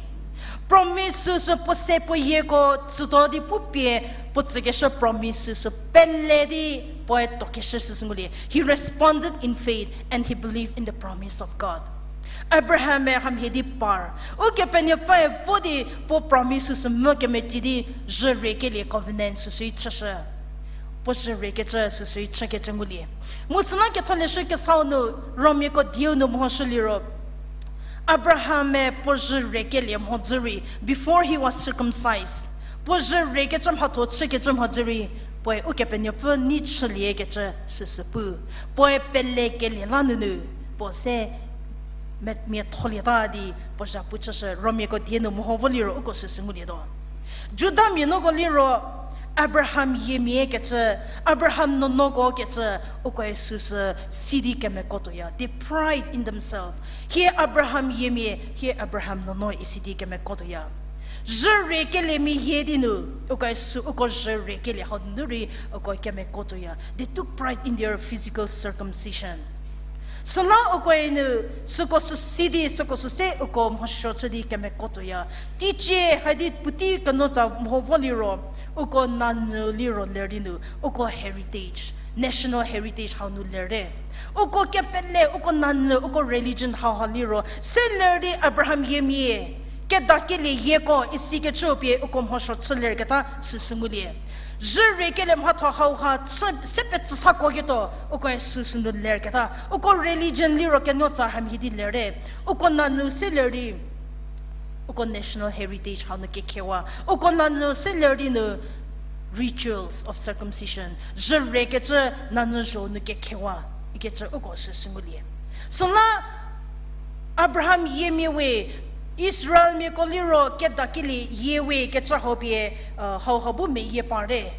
Promise süsü puo se puo yieko tsütuo di pupie puo tsükeshü promise süsü pele di puoe tuokeshü süsü ngulie. He responded in faith and he believed in the promise of God. Abraham-e hamhie di par. Ukepenuopfüe vo di puo promise süsü mu kemeti di zhüriekelie covenant süsü chüshü. Puo zhüriekecü süsü chükecü ngulie. Mu süla Ketholeshü Kesau nu Romiako dieu nu mehoshü liro, Abraham-e puo zhüriekelie mhodzü rei, before he was circumcised, puo zhüriekecü mhatho chükecü mhodzü rei, puoe Ukepenuopfü nei chüliekecü süsü pu. Puoe pelekelie la nunu, puo se me-, miatholieta di puo zhapu chüshü, Romiako die nu meho vo liro uko süsü ngulietuo. Judamia nuoko liro Abraham yiemia kecü, Abraham nuonuoko kecü, ukoe süsü si di kemeko tuoya. They pride in themselves. Hie Abraham yiemia, hie Abraham nuonuo isi di kemeko tuoya. Zhüriekelie mia hie di nu, ukoe sü uko zhüriekelie hau nu rei uko kemeko tuoya. They took pride in their physical circumcision. Süla ukoe nu süko sü si di, süko sü se uko mhosuo chü di kemeko tuoya. Teicie haidi puotei kenuotsa meho vo liro, uko nanyü liro ler di nu, uko heritage, national heritage hau nu lerte. Uko kepele, uko nanyü, uko religion hauha liro se ler di Abraham yiemia, kedakelie yieko isikecü pie uko mhosuo chü lerketa süsü ngulie. Zhüriekelie mhatho hauha chü, se petsü sakuo ketuo, ukoe süsü nu lerketa. Uko religion liro kenuotsa hamhie di lerte. Uko nanyü se ler di, uko national heritage hau nu kekhewa. Uko nanyü se ler di nu rituals of circumcision, zhüriekecü nanyü zho nu kekhewa ikecü uko süsü ngulie. Süla Abraham yiemia we, Israelmiako liro kedakelie yie we kecü hau pie, hauha bu meyie parte.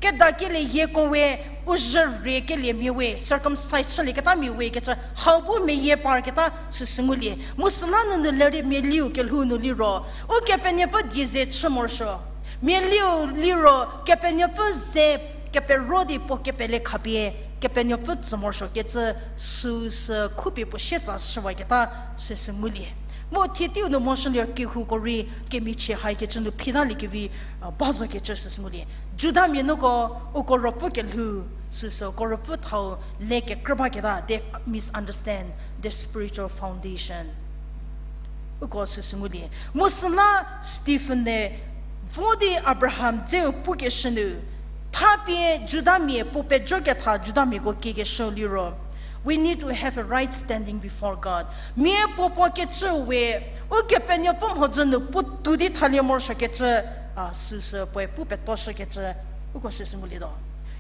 Kedakelie yieko we, u zhüriekeliemia we, circumcise chülieketamia we kecü hau bu meyie parketa süsü ngulie. Mu süla nunu ler di mialiu kelhou nu liro, Ukepenuopfü die ze chü morosuo. Mialiu liro Kepenuopfü ze kepero di puo kepele khapie Kepenuopfü tsü morosuo kecü süsü khupie puo sietsa shüwaketa süsü ngulie. Mu thie teiu nu mhoshü liro kehouko rei kemichie haikecü nu phitalie kevi, ba zokecü süsü ngulie. Judamia nuoko, uko ruopfü kelhou, süsü uko ruopfü thau le kekrü baketa, they misunderstand the spiritual foundation. Uko süsü ngulie. Mu süla Stephen-e vo di Abraham dzeu pukeshü nu, thapie Judamia puo pejoketha Judamiako kiekeshü liro, we need to have a right standing before God. Mia puo puo kecü we, Ukepenuopfü mhodzü nu puotou di thalie morosuokecü, a, süsü puoe pu petoshükecü, uko süsü ngulietuo.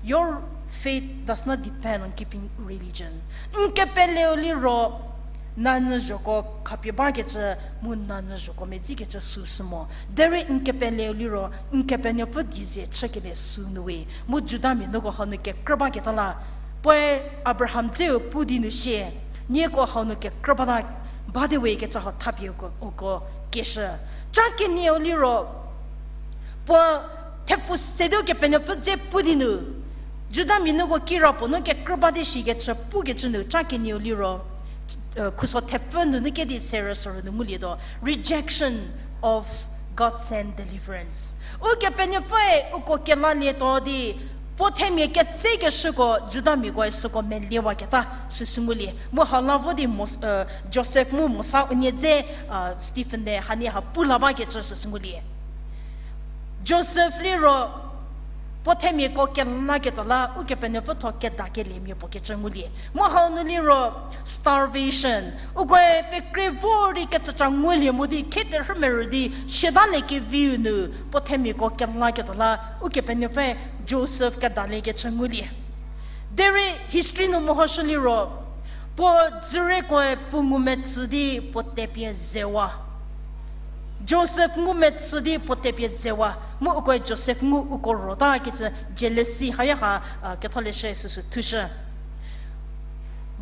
Your faith does not depend on keeping religion. N kepeleu liro, nanyü zhoko khapie bakecü, mu nanyü zhoko medzikecü süsü mo. Derei n kepeleu liro, n Kepenuopfü die ze chükelie sü nu we. Mu Judamia nuoko hau nu kekrü baketa la, puoe Abraham dzeu pu di nu sie, nieko hau nu kekrü bata, bate we kecü hau thapie uko, uko kieshü. Ca kenieu liro, puo thepfu se di Kepenuopfü dze pu di nu, Judamia nuoko kirapuo nu kekrü bate shikecü pukecü nu ca kenieu liro, khuso thepfü nunu kedi serü sorü nu ngulietuo, rejection of God sent deliverance. Ukepenuopfüe uko kelalietuo di, Puo themia ketsekeshüko Judamiakoe süko meliewaketa süsü ngulie. Mu hau la vo di Mos-, Josef mu Mosa unie dze, Stephen-e hanie ha pu la bakecü süsü ngulie. Josef liro puo themiako kelaketuo la Ukepenuopfü thuo kedakeliemia puo kecü ngulie. Mu hau nu liro starvation, ukoe pekre vor di kecüca ngulie mo di khie terhü merü di siatalie keviu nu puo themiako kelaketuo la Ukepenuopfü Josef kedaliekecü ngulie. Derei history nu mehoshü liro, puo dzürekoe puo ngumetsü di puo tepie zewa. Josef ngumetsü di puo tepie zewa. Mu ukoe Josef ngu uko rota kecü jealousy haya ha, ketholeshü süsü thushü.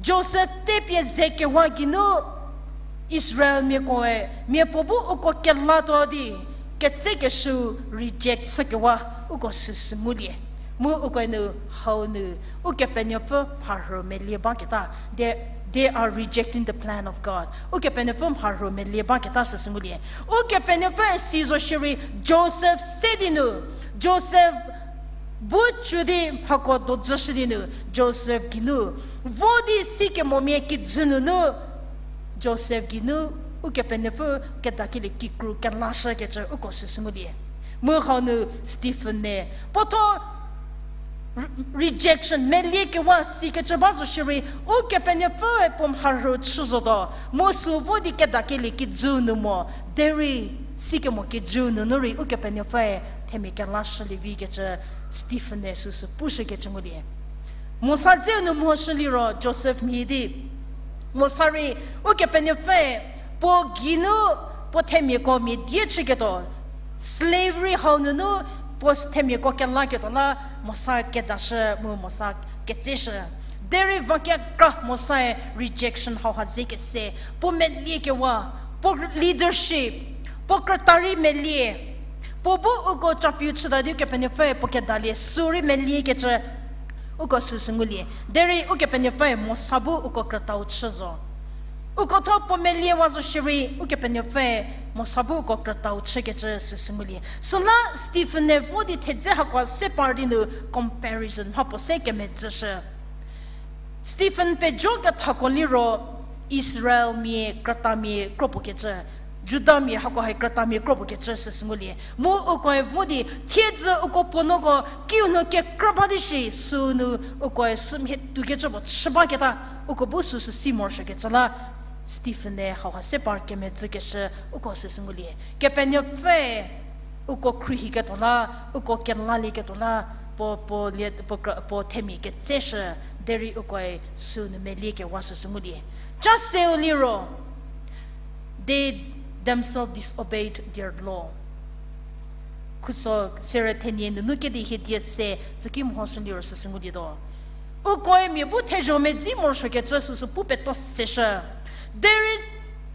Josef tepie zekewa geinu Israelmiakoe mia puo bu uko kelatuo di ketsekeshü reject chükewa uko süsü ngulie. Mu ukoe nu hau nu Ukepenuopfü mharhü melie baketa, they, they are rejecting the plan of God. Ukepenuopfü mharhü melie baketa süsü ngulie. Ukepenuopfü si zo shierei Josef se di nu, Josef bu cü di mhako dojüshü di nu, Josef geinu vo di sikemomia kijü nunu, Josef geinu Ukepenuopfü kedakelie kikru kelashükecü uko süsü ngulie. Mu hau nu Stephen-e puo thuo re-, rejection, meliekewa sikecü ba zo shierei, Ukepenuopfüe puo mharhü chü zotuo, mu sü vo di kedakelie kijü nu mo, derei sikemo kijü nunu rei Ukepenuopfüe themia kelashülie vikecü Stephen-e süsü pushükecü ngulie. Mosa dzeu nu mehoshü liro Josef mhie di, Mosa rei Ukepenuopfüe puo geinu puo themiako mia die chüketuo, slavery hau nunu puo themiako kelaketuo la Mosa kedashü mu Mosa ketseshü. Derei va kekra Mosae rejection hauha ze kese, puo meliekewa, puo leadership, puo krüta rei melie, puo bu uko capiu chüta di Ukepenuopfüe puo kedalie sü rei meliekecü uko süsü ngulie. Derei Ukepenuopfüe Mosa bu uko krütau chü zo. Uko thuo puo meliewa zo shierei Ukepenuopfüe Mosa bu uko krütau chükecü süsü ngulie. Süla Stephen-e vo di thedze hakoa se par di nu comparison mha puo se kemedzüshü. Stephen pejo kethako liro Israelmia krütamia kro puo kecü, Judamia hakoha krütamia kro puo kecü süsü ngulie. Mu ukoe vo di thiedzü uko puo nuoko kiu nu kekrü ba di shi sünu ukoe sümhie tuokecü puo chü baketa, uko bu süsü si morosuokecü la Stephen-e hauha se par kemedzükeshü uko süsü ngulie. Kepenuopfü uko khruohiketuo la, uko kelalieketuo la, puo, puo lie, puo kra-, puo themia ketseshü, derei ukoe sünu meliekewa süsü ngulie. Ca seu liro, they themselves disobeyed their law. Khuso sere thenie nunu kedi hie die se tsüki mhoshü liro süsü ngulietuo. Ukoe mia bu thezho medzi morosuokecü süsü pu peto seshü. Derei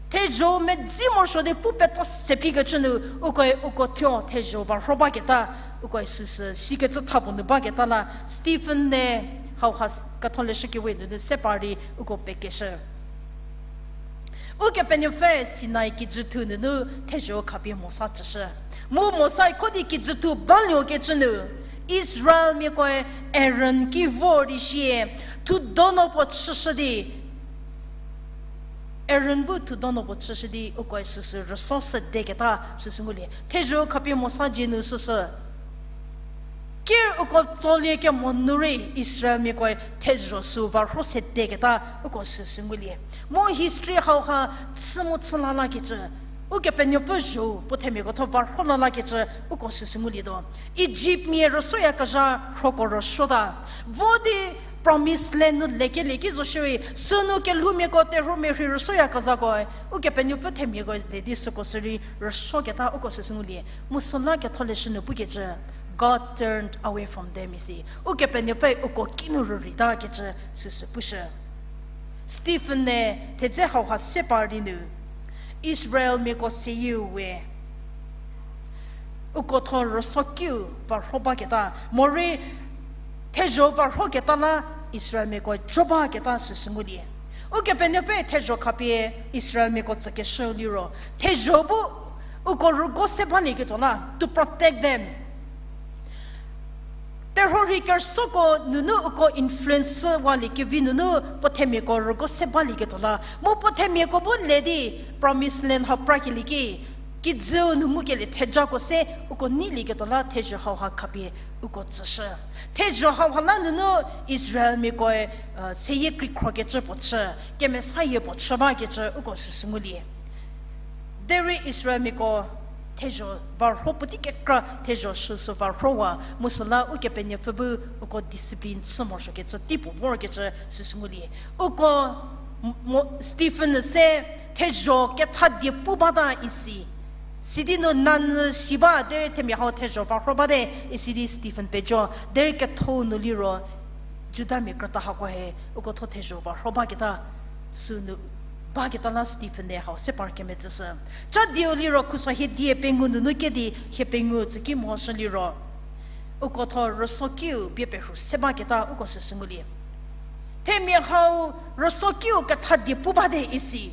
thezho medzi morosuo di pu peto se phikecü nu, ukoe uko thuo thezho va rho baketa, ukoe süsü sikecü thapuo nu baketa la, Stephen-e hauha s-, ketholeshü kewe nunu se par di uko pekeshü. Ukepenuopfü Sinai kijüthu nunu thezho khapie Mosa tsüshü. Mu Mosae kho di kijüthu baluokecü nu, Israelmiakoe Aaron ki vor di sie, thudono puo chüshü di, Aaron bu thudono puo chüshü di ukoe süsü rüso sedeketa süsü ngulie. Thezho khapie Mosa dzie nu süsü ker uko tsolie kemo nu rei Israelmiakoe thezho sü va rho sedeketa uko süsü ngulie. Mu history hauha chü mu chü lalakecü, Ukepenuopfü zho puo themiako thuo va rho lalakecü uko süsü ngulietuo. Egyptmia rüsoyakezha rhoko rüsuota. Vo di Promised Land nu lekelie ki zo shierei, sünu kelhoumiako terhuomia rhei rüsoyakezhakoe, Ukepenuopfü themiako le di süko sürei rüsuoketa uko süsü ngulie. Mu süla ketholeshü nu pukecü, God turned away from them isi. Ukepenuopfü uko kinu rüreitakecü süsü pushü. Stephen-e thedze hauha se par di nu, Israelmiako seyieu we uko thuo rüso kiu va rho baketa, morei thezho va rhoketa la Israelmiako jo baketa süsü ngulie. Ukepenuopfü thezho khapie Israelmiako tsükeshü liro, thezho bu uko rügo se balieketuo la, to protect them. Terhuo rhi kerüsuoko nunu uko influence shüwalie kevi nunu puo themiako rügo se balieketuo la. Mu puo themiako bu le di promised land hau prakelie ki, kijüu nu ngukelie thejako se uko neilieketuo la thezho hauha khapie uko tsüshü. Thezho hauha la nunu Israelmiakoe, seyie kekreikhrokecü puo chü, kemesayie puo chü bakecü uko süsü ngulie. Derei Israelmiako thezho varho puotei kekra thezho süsü varhowa, mu süla Ukepenuopfü bu uko discipline chü morosuokecü teipuo vorkecü süsü ngulie. Uko mo, Stephen se thezho kethadie pu bata isi. Sidi nu nanyü si ba derei themia hau thezho varho bate isi di Stephen pejo, derei ketho nu liro Judamia krüta hakoe uko thuo thezho varho baketa, sünu baketa la Stephen-e hau se par kemetsüshü. Cha dieu liro khuso hiedie pengou nunu kedi hie pengou tsüki mehoshü liro, uko thuo rüsokiu bie perhu se baketa uko süsü ngulie. Themia hau rüsokiu kethadie pu bate isi.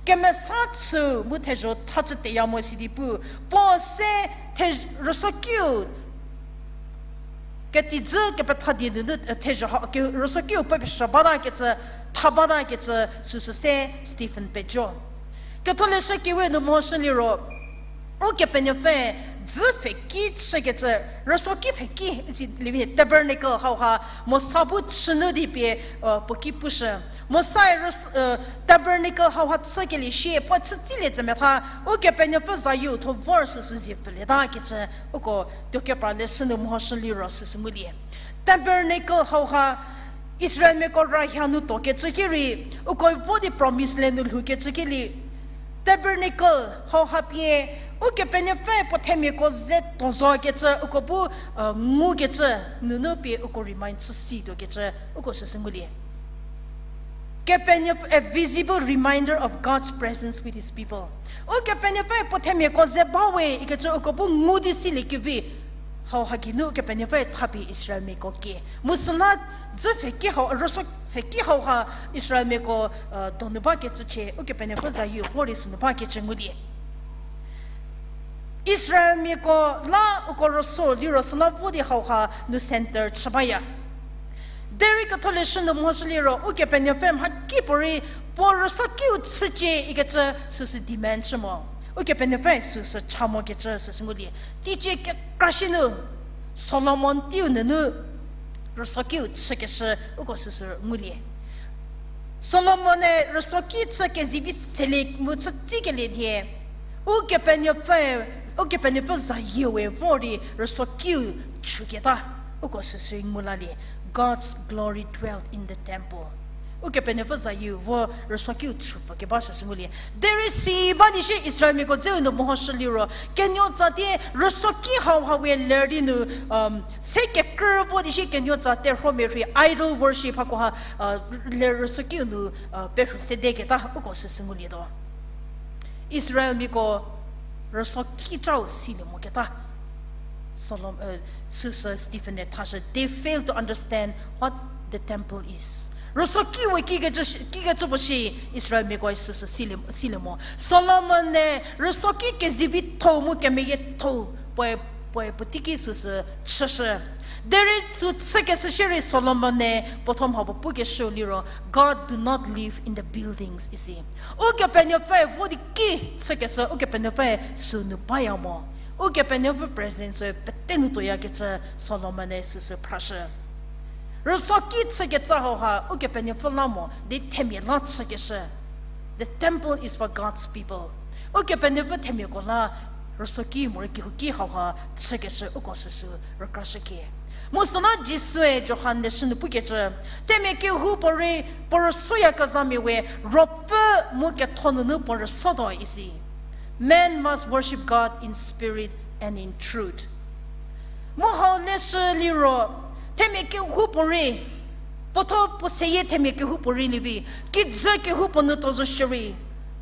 Kemesa chü mu thezho thachü teya mo sidi pu. Puo se the, rüsokiu ketijü kepethadie nunu, thezho ha, ke, rüsokiu puo pesuo batakecü, tha batakecü süsü se Stephen pejo. Ketholeshü Kewe nu mehoshü liro, Ukepenuopfü dzü pfheki chükecü, rüsoki pfheki, isi lievi tabernacle hauha Mosa bu chünu di pie, puo ki pushü. Mosae rüs-, tabernacle hauha chükelie shie puo chütsilie tsü metha, Ukepenuopfü zayieu thuo vor süsü zie pfülieta kecü, uko tuokepra leshü nu mehoshü liro süsü ngulie. Tabernacle hauha Israelmiako rayha nu tuokecü ki rei, uko vo di promised land nu lhoukecü ki rei, tabernacle hauha pie, Ukepenuopfü puo themiako ze tuo zokecü, uko bu, ngukecü, nunu pie uko remind chü si tuokecü, uko süsü ngulie. Kepenuopfü, a visible reminder of God's presence with his people. Ukepenuopfü puo themiako ze bawe ikecü uko bu ngu di silie kevi. Hauha geinu Ukepenuopfü thapie Israelmiako kie. Mu süla dzü pfheki hau, rüso pfheki hauha Israelmiako, donu bakecü chie, Ukepenuopfü zayieu vor di sünu bakecü ngulie. Israelmiako la uko rüso liro süla vo di hauha nu center chü baya. Derei ketholeshü nu mehoshü liro, Ukepenuopfü mhakipuorei puo rüsokiu chücie ikecü süsü demand chü mo. Ukepenuopfü süsü cha mokecü süsü ngulie. Teicie kekra shi nu, Solomon teiu nunu rüsokiu chükeshü uko süsü ngulie. Solomon-e rüsoki chü kezivi selie mu chü tsikelie die, Ukepenuopfü, Ukepenuopfü zayieu we vor di rüsokiu chüketa, uko süsü ngu lalie. God's glory dwelt in the temple. Ukepenuopfü zayieu vo rüsokiu chüpfü keba süsü ngulie. Derei si ba di shie Israelmiako dzeu nu mehoshü liro, kenuotsa tie rüsoki hauha we ler di nu, se kekrü vo di shie kenuotsa terhuomia rhei idol worship hakoha, le rüsokiu nu, perhu sedeketa uko süsü ngulietuo. Israelmiako rüsoki cau silie moketa. Solom-, süsü Stephen-e thashü, they fail to understand what the temple is. Rüsoki we kikecü, kikecü puo shi Israelmiakoe süsü silie, silie mo. Solomon-e rüsoki kezivitho mu kemeyietho puoe, puoe puotei ki süsü chüshü. Derei sü chükeshü shierei Solomon-e puo thuo mha puo pukeshüu liro, God do not live in the buildings isi. Ukepenuopfü vo di ki chükeshü Ukepenuopfü sünu baya mo. Ukepenuopfü presence-e pete nu tuoyakecü Solomon-e süsü phrashü. Rüsoki chükecü hauha Ukepenuopfü la mo di themia la chükeshü. The temple is for God's people. Ukepenuopfü themiako la rüsoki morei kehouki hauha chükeshü uko süsü rükrashükie. Mu süla Jisue Johan leshü nu pukecü, themia kehoupuorei puo rüsoyakezhamia we ruopfü mu ketho nunu puo rüsotuo isi. Man must worship God in spirit and in truth. Mu hau leshü liro, themia kehoupuorei, puo thuo puo seyie themia kehoupuorei lievi, kijü kehoupuo nu tuo zo shierei,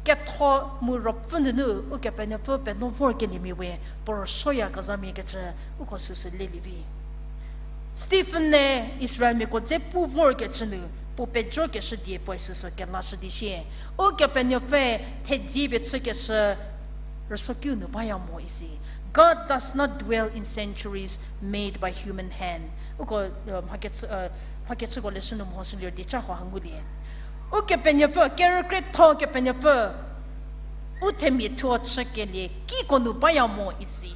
ketho mu ruopfü nunu Ukepenuopfü penuo vorkeliemia we puo rüsoyakezhamia kecü uko süsü lelie vi. Stephen-e Israelmiako dze pu vorkecü nu puo pejokeshü die puoe süsü kelashü di sie, Ukepenuopfü thedzipie chükeshü rüsokiu nu baya mo isi. God does not dwell in sanctuaries made by human hand, Uko, mhakechü, mhakechüko leshü nu mehoshü liro dieca hau ha ngulie. Ukepenuopfü, kerükrietho Kepenuopfü, u themia thuo chükelie kiko nu baya mo isi.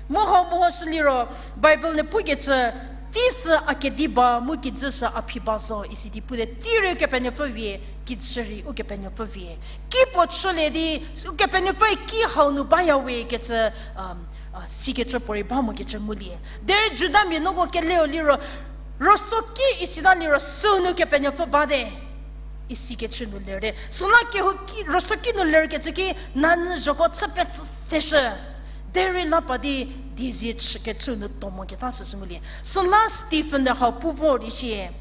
Mu hau mehoshü liro, Bible nu pukecü, tei sü a kediba mu kijü sü a phi ba zo isi di pute, tei rei Ukepenuopfü vie, kijü rei Ukepenuopfü vie. Kipuo chülie di, Ukepenuopfüe ki hau nu baya we kecü, sikecü puorei ba mokecü ngulie. Derei Judamia nuoko keleu liro, rüso ki isita liro sünu Kepenuopfü bate isikecü nu lerte. Süla kehouki, rüso ki nu lerkecü ki nanyü zhoko chü petsü seshü. Derei la pa di diezie chükecü nu to moketa süsü ngulie. Süla Stephen-e hau pu vor di sie,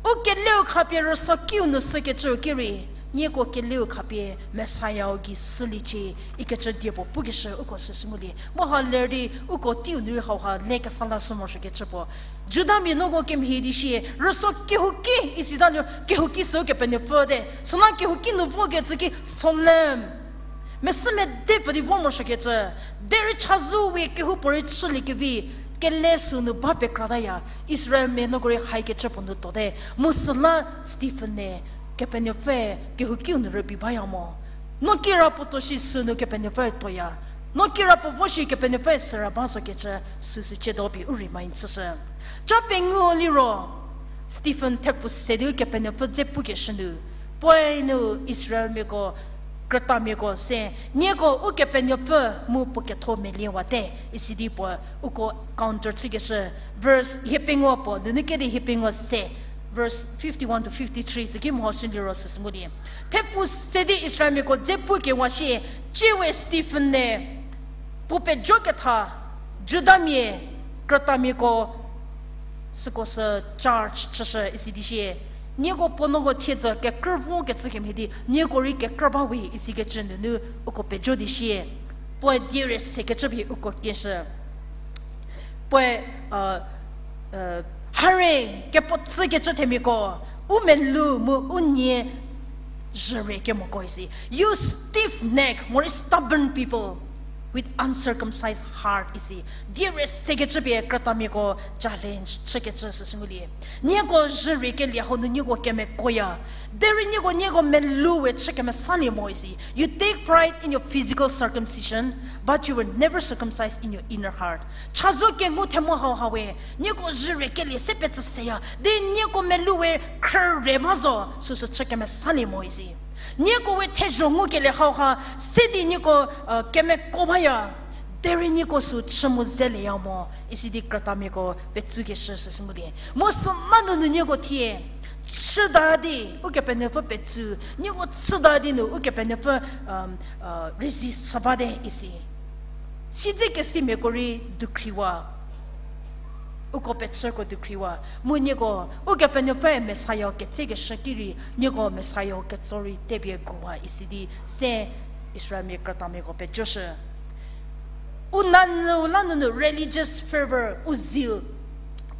u keleu khapie rüso kiu nu sükecüu ki rei, nieko keleu khapie Messiah-u gei süliecie ikecü diepuo pukeshü uko süsü ngulie. Mu ha ler di uko teiu nu rei hauha le kesa lashü morosuokecü puo. Judamia nuoko kemhie di sie, rüso kehouki isita liro, kehouki sü Kepenuopfü te. Süla kehouki nu vokecü ki solemn, mesü mede pfü di vo morosuokecü. Derei chazou we kehoupuorei chüliekevi, kele sünu ba pekrataya, Israelmia nuoko rei haikecü puo nu tote. Mu süla Stephen-e Kepenuopfüe kehoukiu nu rübei baya mo. No kirapuo tuo shi sünu Kepenuopfüe tuoya. No kirapuo vo shi Kepenuopfüe süra ba zokecü süsü ciedo pie u remind chüshü. Ca pengou liro, Stephen thepfu se di Ukepenuopfü dze pukeshü nu, puoe nu Israelmiako, krütamiako se, nieko Ukepenuopfü mu puo ketho meliewate, isi di puo uko counter chükeshü. Verse hie pengou puo, nunu kedi hie pengou se, verse fifty-one to fifty-three zü ki mehoshü liro süsü ngulie. Thepfu se di Israelmiako dze pukewa shie, tsiewe Stephen-e puo pejoketha, Judamia, krütamiako, süko sü charge chüshü isi di sie, nieko puo nuoko thiedzü kekrü vokecü kemhie di nieko rei kekrü ba we isikecü nunu uko pejo di sie, puoe die re sekecü pie uko kieshü. Puoe, hare, kepuo tsükecü themiako, u melou mu u nie zhürie kemoko isi. You stiff neck, morei stubborn people with uncircumcised heart isi. Die re sekecü pie krütamiako challenge chükecü süsü ngulie. Nieko zhürie kelie hau nu nieko kemekoya. Derei nieko, nieko melou we chü kemesalie mo isi. You take pride in your physical circumcision, but you were never circumcised in your inner heart. Chazou kengu themo hauha we, nieko zhürie kelie se petsü seya, di nieko melou we khrüre ba zo, süsü chü kemesalie mo isi. Nieko we thezho ngukelie hauha, se di nieko, kemeko baya, derei nieko sü chü mu zeleya mo, isi di krütamiako petsükeshü süsü ngulie. Mu süla nunu nieko thie, chüta di, Ukepenuopfü petsü, nieko chüta di nu, Ukepenuopfü, resist chü bate isi. Siedzekesimiako rei dukhriwa. Uko pechüko dukhriwa. Mu nieko, Ukepenuopfü Messiah-u ketsekeshü ki rei, nieko Messiah-u ketso rei tepie guwa isi di se Israelmia krütamiako pejoshü. U nanyü la nunu religious fervor, u zeal,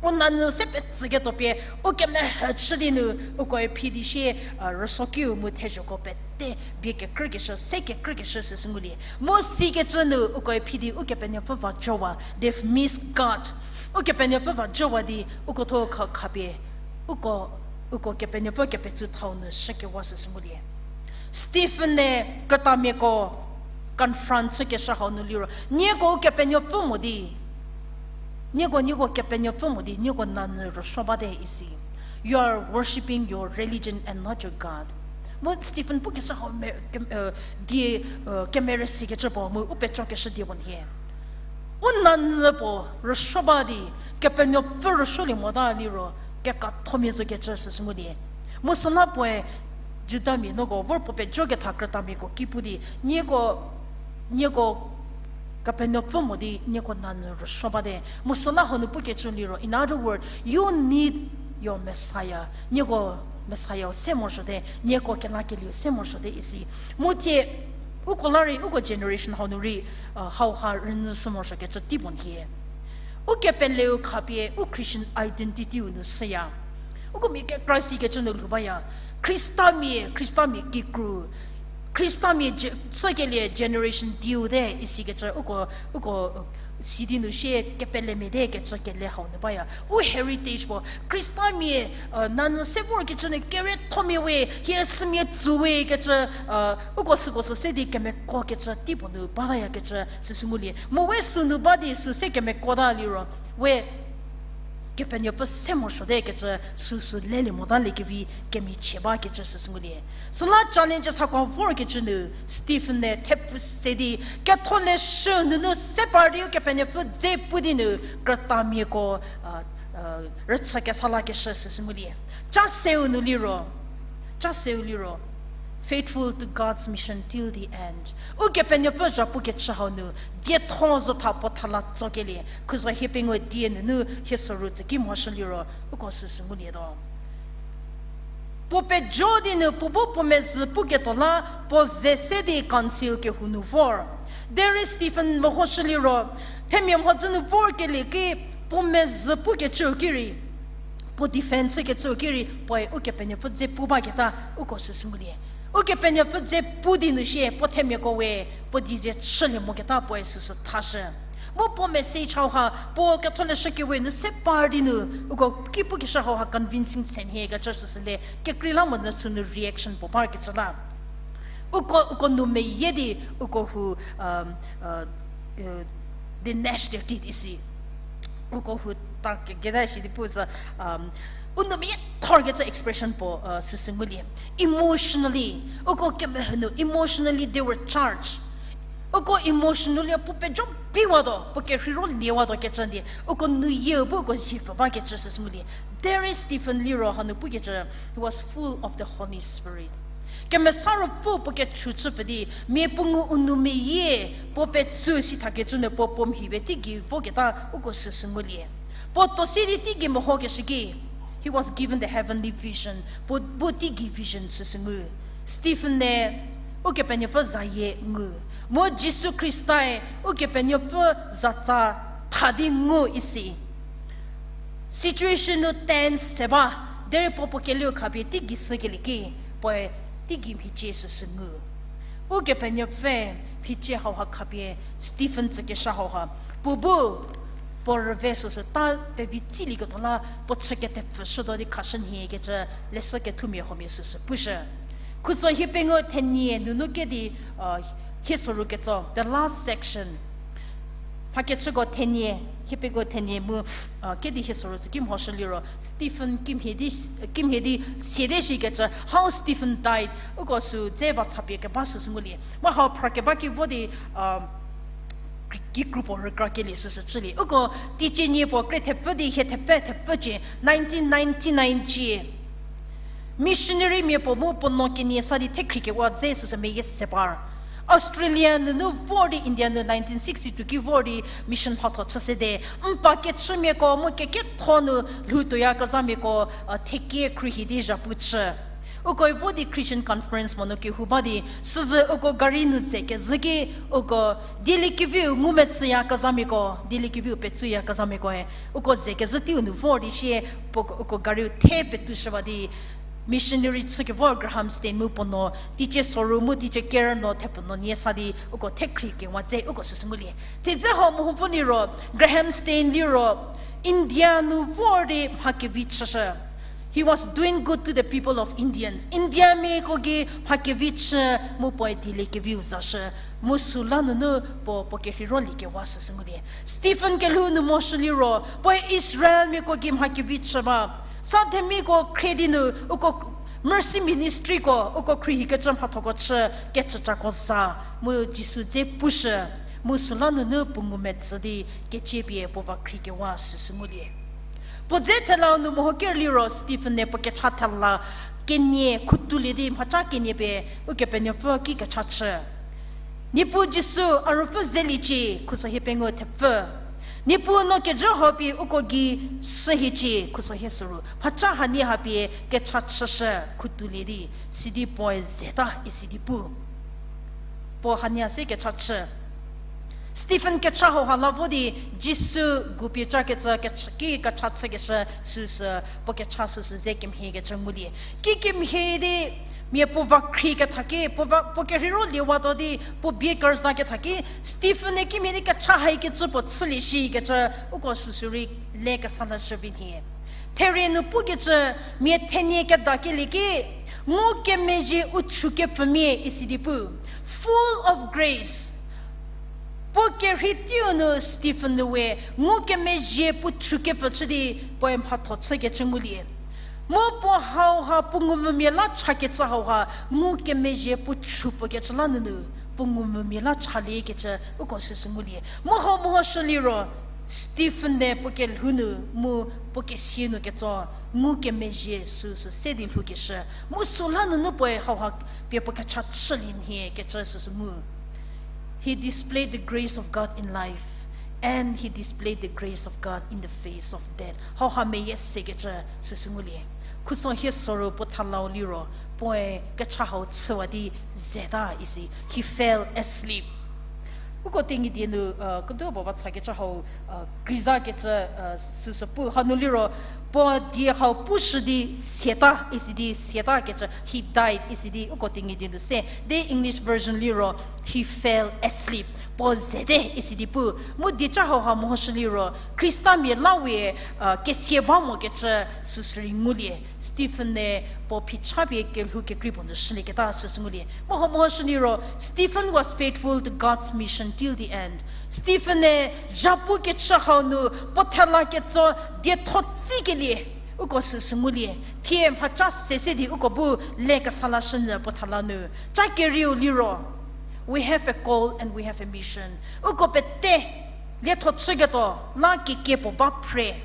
u nanyü se petsüketuo pie, u kemehü chü di nu, ukoe phi di sie, rüsokiu mu thezhoko pete bie kekrükeshü, se kekrükeshü süsü ngulie. Mu sikecü nu ukoe phi di Ukepenuopfü va jowa, they've missed God. Ukepenuopfü va jowa di, uko thuo kha khapie, uko, uko Kepenuopfü kepetsü thau nu shükewa süsü ngulie. Stephen-e krütamiako confront chükeshü hau nu liro, nieko Ukepenuopfü mo di, nieko, nieko Kepenuopfü mo di, nieko nanyü rüsuo bate isi. You are worshipping your religion and not your God. Mu Stephen pukeshü hau die, kemeresikecü puo mu u pejokeshü die puo nhie. U nanyü puo rüsuo ba di, Kepenuopfü rüsuolie mota liro, kekathomia zokecü süsü ngulie. Mu süla puoe, Judamia nuoko vor puo pejoketha krütamiako ki pu di, nieko, nieko Kepenuopfü mo di nieko nanyü rüsuo bate. Mu süla hanu pukecü liro, in other word, you need your Messiah. Nieko Messiah-u se morosuote, nieko kelakelieu se morosuote isi. Mu thie, uko la rei, uko generation hau nu rei, hauha rünyüshü morosuokecü tei puo nhie. Ukepeleu khapie, u Christian identity-u nu shüya. Uko mia kekra sikecü nu lhou baya. Khristamia, Khristamia kikru. Khristamia chükelie generation diu te isikecü uko, uko, Sidi nu shie kepelemia te kecü kele hau nu baya. U heritage puo, Khristamia, nanyü se vorkecü nu keriethomia we, hie sümia tsüwe kecü, uko süko sü se di kemekuo kecü teipuo nu batayakecü süsü ngulie. Mu we sünu ba di sü se kemekuota liro, we Kepenuopfü se morosuote kecü süsü lelie mota liekevi kemichie bakecü süsü ngulie. Süla challenges hako vorkecü nu, Stephen-e thepfü se di, ketholeshü nunu se par di Ukepenuopfü dze pu di nu, krütamiako rüchü kesa lakeshü süsü ngulie. Cha seu nu liro, cha seu liro, faithful to God's mission till the end. Ukepenuopfü zhapukecü hau nu, dietho zotha puo tha la tsokelie, khuso hie pengou die nunu hie soru tsüki mhoshü liro, uko süsü ngulietuo. Puo pejo di nu puo bu puo mezhü puketuo la, puo ze se di council kehou nu vor. Derei Stephen mehoshü liro, themia mhodzü nu vorkelie ki, puo mezhü pukecüu ki rei, puo defense kecüu ki rei, puoe Ukepenuopfü dze pu baketa, uko süsü ngulie. Ukepenuopfü dze pu di nu shie, puo themiako we, puo die ze chülie moketa puoe süsü thashü. Mu puo message hauha, puo ketholeshü kewe nu se par di nu, uko ki pukeshü hauha convincing se nhie kecü süsü le, kekreilamonyü sünu reaction puo parkecü la. Uko, uko nu meyie di, uko hu, di gnashed their teeth isi. Uko hu ta keketa shi di pu sü, u nu meyie thorkecü expression puo süsü ngulie. Emotionally, uko kemehü nu emotionally they were charged. Uko emotionally puo pejo biwatuo, puo kerheiro liewatuo kecü di, uko nuyieu bu uko ziepfü bakecü süsü ngulie. Derei Stephen liro hanu pukecü, he was full of the Holy Spirit. Kemesa Ruopfü puo kechu chüpfü di, mia puo ngu u nu meyie, puo petsü si thakecü nu puo puo mhi we teigei voketa uko süsü ngulie. Puo tuo si di teigei mehokeshü ki, he was given the heavenly vision, puo bu teigei vision süsü ngu. Stephen-e Ukepenuopfü zayie ngu. Mu Jisu Khristae Ukepenuopfü zatsa tha di ngu isi. Situation nu tense se ba, derei puo puo kelieu khapie teigei sükelie ki, puoe teigei mhicie süsü ngu. Ukepenuopfü mhicie hauha khapie Stephen tsükeshü hauha, puo bu puo rüve süsü ta pevi tsilieketuo la puo chü ketepfü shütuo di khashü nhie kecü leshü kethumia huomia süsü pushü. Khuso hie pengou thenie nunu kedi, hie soru ketso, the last section. Mhakechüko thenie, hie pengou thenie mu, kedi hie soru tsüki mhoshü liro, Stephen kimhie di, kimhie di siate shikecü, how Stephen died, uko sü dze va chapie keba süsü ngulie. Mu hau phrakeba ki vo di, kikru puo rükrakelie süsü chülie. Uko teicie nie puo kre thepfü di hie thepfü thepfücie, nineteen ninety-nine cie. Missionary mia puo mu puo nuo kenie sa di thekhri kewa dze süsü meyie se par. Australia nunu vor di India nu nineteen sixty-two ki vor di mission mhatho chü sede. N pa kechümiako mu keketho nu lhoutuoyakezha miako, thekie khruohi di zhapu chü. Uko vo di Christian Conference monu kehou ba di, süzü uko gari nu ze kezhü ki, uko dieliekeviu ngumetsüyakezha miako, dieliekeviu petsüyakezha miakoe, uko ze kezhü teiu nu vor di sie, puo uko gariu the petushüwa di, missionary chükevor Graham Staines mu puo nuo, teicie soru mu teicie kerü nuo thepfü nuo nie sa di, uko thekhri kewa dze uko süsü ngulie. Thedze hau mehopfü liro, Graham Staines liro, India nu vor di mha kevi chüshü. He was doing good to the people of Indians. Indiamiako gei mha kevi chü mu puoe dieliekeviu zashü. Mu süla nunu puo, puo kerheirolie kewa süsü ngulie. Stephen kelhou nu moshü liro, puoe Israelmiako gei mha kevi chü ba. Sa themiako khrie di nu, uko mercy ministryko, uko khruohikecü mhathoko chü, kecücako za, mu Jisu dze pushü, mu süla nunu puo ngumetsü di, kecie pie puo va khrie kewa süsü ngulie. Puo dze thelau nu mehoker liro Stephen-e puo kecha thela kenie khutoulie di mhaca kenie pie Ukepenuopfü ki kecha chü. Niepuu Jisu, a ruopfü zeliecie, khuso hie pengou thepfü. Niepuu no kejü hau pie uko gei shühiecie, khuso hie soru. Mhaca hanie ha pie kecha chüshü khutoulie di, sidi puoe zeta isi di pu. Puo hanie se kecha chü. Stephen kecha hauha la vo di Jisu gupie cakecü kecha, ki kecha chükeshü süsü, puo kecha süsü ze kemhiekecü ngulie. Kikemhie di Mia puo va khrie kethaki, puo va, puo kerheiro liewatuo di, puo bie kerüza kethaki, Stephen-e kimhie di kecha haikecü puo chülie shikecü, uko süsü rei lekesa lashü vi nhie. Therie nu pukecü, mia thenie kedakelie ki, ngukemezhie u chükepfümia isi di pu, full of grace. Puo kerhei teiu nu Stephen nu we ngukemezhie puo chükepfü chü di puoe mhatho chükecü ngulie. Mu puo hauha puo ngumvümia la chakecü hauha ngukemezhie puo chüpfükecü la nunu puo ngumvümia la chaliekecü uko süsü ngulie. Mu hau mehoshü liro Stephen-e puo kelhou nu mu puo kesia nu ketso ngukemezhie süsü se di lhoukeshü. Mu süla nunu puoe hauha pie puo kecha chülie nhie kecü süsü ngu. He displayed the grace of God in life, and he displayed the grace of God in the face of death. Hauha meyie sekecü süsü ngulie. Khuso hie soru puo thalau liro, puoe kecha hau chüwa di zeta isi. He fell asleep. Uko Tenyidie nu, uh, kedu puo va chakecü hau, uh, krizakecü, uh, süsü pu hanu liro, puo die hau pushü di siata isi di siatakecü, he died isi di uko Tenyidie nu se. De English version liro, he fell asleep. Puo zete isi di pu. Mu dieca hauha mehoshü liro, Khristamia la we, uh, kesia ba mokecü süsü rei ngulie. Stephen-e puo phichapie kelhou kekrei puo nu shülieketa süsü ngulie. Mu hau mehoshü liro, Stephen was faithful to God's mission till the end. Stephen-e zhapu kechü hau nu puo thela ketso dietho tsikelie, uko süsü ngulie. Thie mhaca sese di uko bu lekesa lashünyü puo thela nu. Ca kerieu liro, we have a call and we have a mission. Uko pete lietho chüketuo la kekie puo ba phre.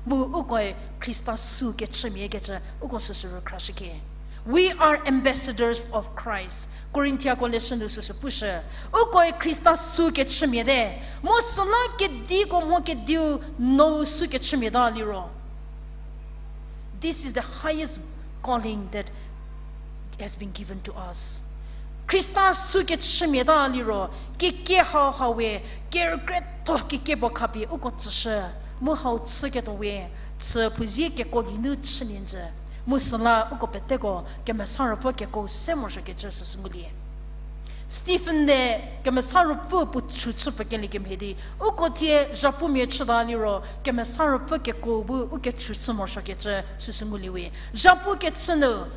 Mu ukoe Khrista sü kechümia kecü uko süsü rükrashükie. We are ambassadors of Christ. Korinthiako leshü nu süsü pushü. Ukoe Khrista sü kechümia te. Mu süla kediko mho kediu nou sü kechümiata liro, this is the highest calling that has been given to us. Khrista sü kechümiata liro, kekie hau ha we, kerükrietho kekie puo khapie uko tsüshü, mu hau chüketuo we, chü phuzie kekuo geinu chülie njü, mu süla uko peteko Kemesa Ruopfü kekuo se morosuokecü süsü ngulie. Stephen-e Kemesa Ruopfü puo chü chüpfükelie kemhie di, uko thie zhapumia chüta liro, Kemesa Ruopfü kekuo bu u kechü chü morosuokecü süsü ngulie we. Zhapu kechü nu,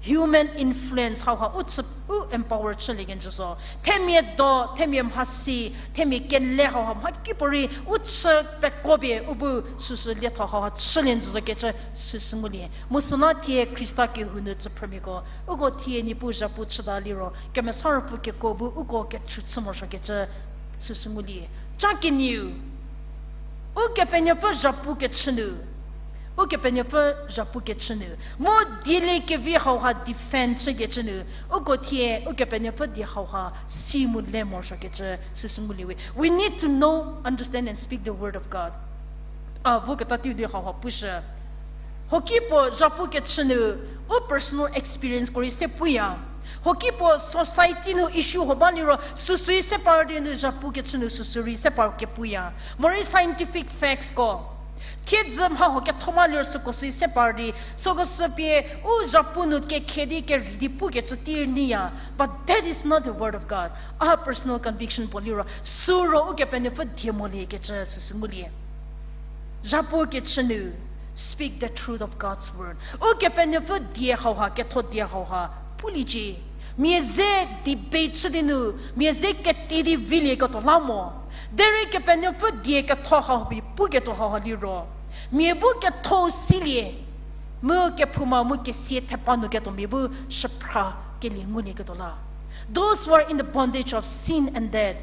human influence hauha u chü, u empower chülie kenjü zo. Themia do, themia mhasi, themia kele hauha mhakipuorei u chü pekuo pie u bu süsü lietho hauha chülie njü zokecü süsü ngulie. Mu süla thie Khrista kehou nu tsüphrümiako, uko thie Niepuu zhapu chüta liro, Kemesa Ruopfü kekuo bu uko kechü chü morosuokecü süsü ngulie. Ca kenieu, Ukepenuopfü zhapu kechü nu, Ukepenuopfü zhapu kechü nu, mu dieliekevi hauha defend chükecü nu, uko thie Ukepenuopfü die hauha si mu le morosuokecü süsü ngulie we. We need to know, understand and speak the word of God. A, voketa teiu di hauha pushü. Hokipuo zhapu kechü nu, u personal experience ko rei se puya. Hokipuo society nu issue ho ba liro, süsü rei se par di nu zhapu kechü nu süsü rei se par kepuya. Morei scientific facts ko. Thiedzü mha ho ketho ma liro süko sü rei se par di, süko sü pie u zhapu nu kekhe di kerhei di pukecü tei rei nyiya. But that is not the word of God. A personal conviction puo liro, süro Ukepenuopfü die moliekecü süsü ngulie. Zhapu kechü nu, speak the truth of God's word. Ukepenuopfü die hauha, ketho die hauha, puliecie. Mia ze debate chü di nu, mia ze keti di vilieketuo la mo. Derei Kepenuopfü die ketho hau pie puketuo hauha liro, mia bu ketho silie, mu kephouma mu kesia thepa nu ketuo mia bu shüphra kelie ngulieketuo la. Those who are in the bondage of sin and death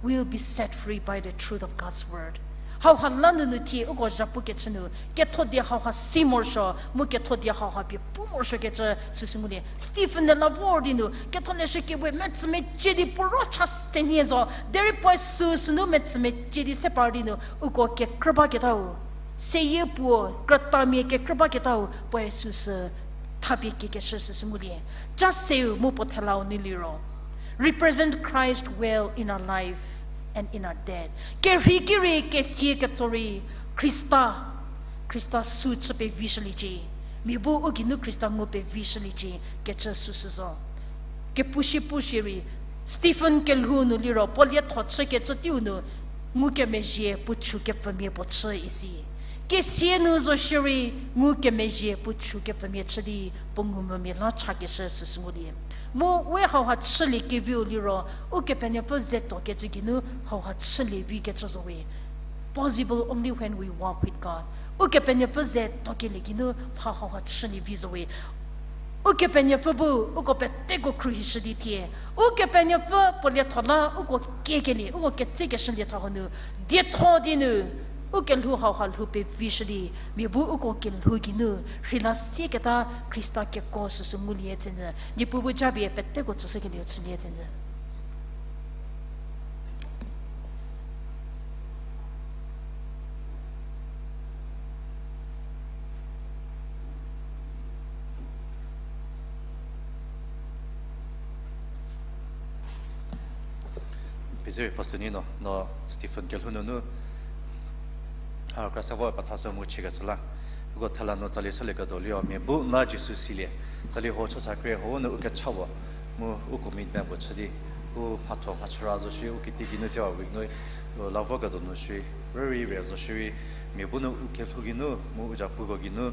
will be set free by the truth of God's word. Hauha la nunu thie uko zhapu kechü nu, ketho die hauha si morosuo, mu ketho die hauha pie pu morosuokecü süsü ngulie. Stephen-e la vor di nu, ketholeshü kebue metsümecie di puo ro cha se nie zo, derei puoe süsü nu metsümecie di se par di nu, uko kekrü baketau. Seyie puo, krütamia kekrü baketau, puoe süsü thapie kiekeshü süsü ngulie. Ca seu mu puo thelau nu liro, represent Christ well in our life and in our death. Kerhei ki rei kesia ketso rei Khrista, Khrista sü chü pevishüliecie. Mia bu u geinu Khrista ngu pevishüliecie kecü süsü zo. Kepushü pu shierei, Stephen kelhou nu liro, puo lietho chükecü teiu nu, ngukemezhie puo chükepfümia puo chü isi. Kesia nu zo shierei, ngukemezhie puo chükepfümia chü di, puo ngumvümia la chakeshü süsü ngulie. Mu we hauha chülie keviu liro, Ukepenuopfü ze tuokecü geinu hauha chülie vi kecü zo we. Possible only when we walk with God. Ukepenuopfü ze tuokelie geinu mha hauha chülie vi zo we. Ukepenuopfü bu uko peteko khruohishü di thie, Ukepenuopfü puo lietho la uko kiekelie, uko ketsekeshü lietho hanu, dietho di nu, u kelhou hauha lhou pevishü di, mia bu uko kelhou geinu rheila sieketa Khrista keko süsü ngulie thenyü, Niepuu bu japie peteko tsüshükelieu chülie thenyü. Pezeri Pastor Nino, no Stephen kelhou nunu, a, krasa vo pathasü mu chiekeshü la, uko thela nu tsali shülieketuo liro, mia bu la Jisu silie, tsali ho chüsa krie ho nu u kecha puo, mu u commitment puo chü di, u mhatho mhachüra zo shierei, u kiti geinu tsie wa week nu, u la voketuo nu shierei, rürei re zo shierei, mia bu nu u kelhou geinu, mu u japuko geinu,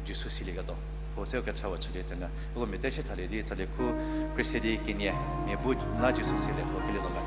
Jisu silieketuo. Puo se u kecha puo chülie thenyü. Uko mia te shi thalie di tsali khu krie se di kenie, mia bu la Jisu silie puo kelietuo me.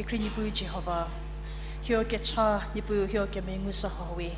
Kekhrie Niepuu Jihova, hie kecha Niepuu hie kemengu sü hau we,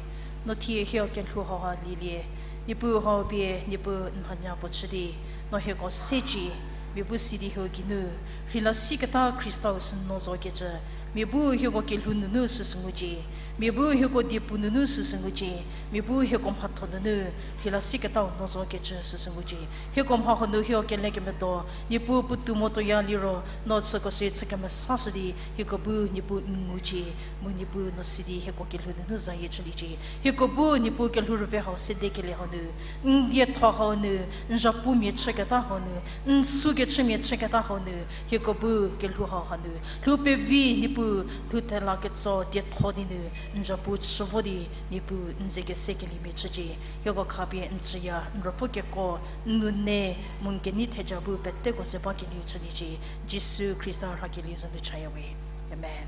no thie hie kelhou hauha lielie, Niepuu hau pie Niepuu n mhanya puo chü di, no hieko secie, mia bu sidi hie geinu, rheila siketa Khristau sü no zokecü, mia bu hieko kelhou nunu süsü ngucie, mia bu hieko diepu nunu süsü ngucie, mia bu hieko mhatho nunu, rheila siketau no zokecü süsü ngucie. Hieko mha hanu hie kelekemedo, Niepuu puotou mo tuoya liro, no süko se chü kemesashü di, hieko bu Niepuu n ngucie, mu Niepuu no sidi hieko kelhou nunu zayie chüliecie. Hieko bu Niepuu kelhou rüve hau sedekelie hanu, n dietho hau nu, n zhapumia chüketa hau nu, n sükechümia chüketa hau nu, hieko bu kelhou hau hanu, lhou pevi Niepuu, lhou thela ketso dietho di nu, n zhapu chü vo di, Niepuu n ze kesekeliemia chücie, hieko khapie n tsüya, n ruopfü keko, n nune, mu n kenei theja bu peteko ze bakelieu chüliecie, Jisu Khrista rhakelieu za nu chaya we. Amen.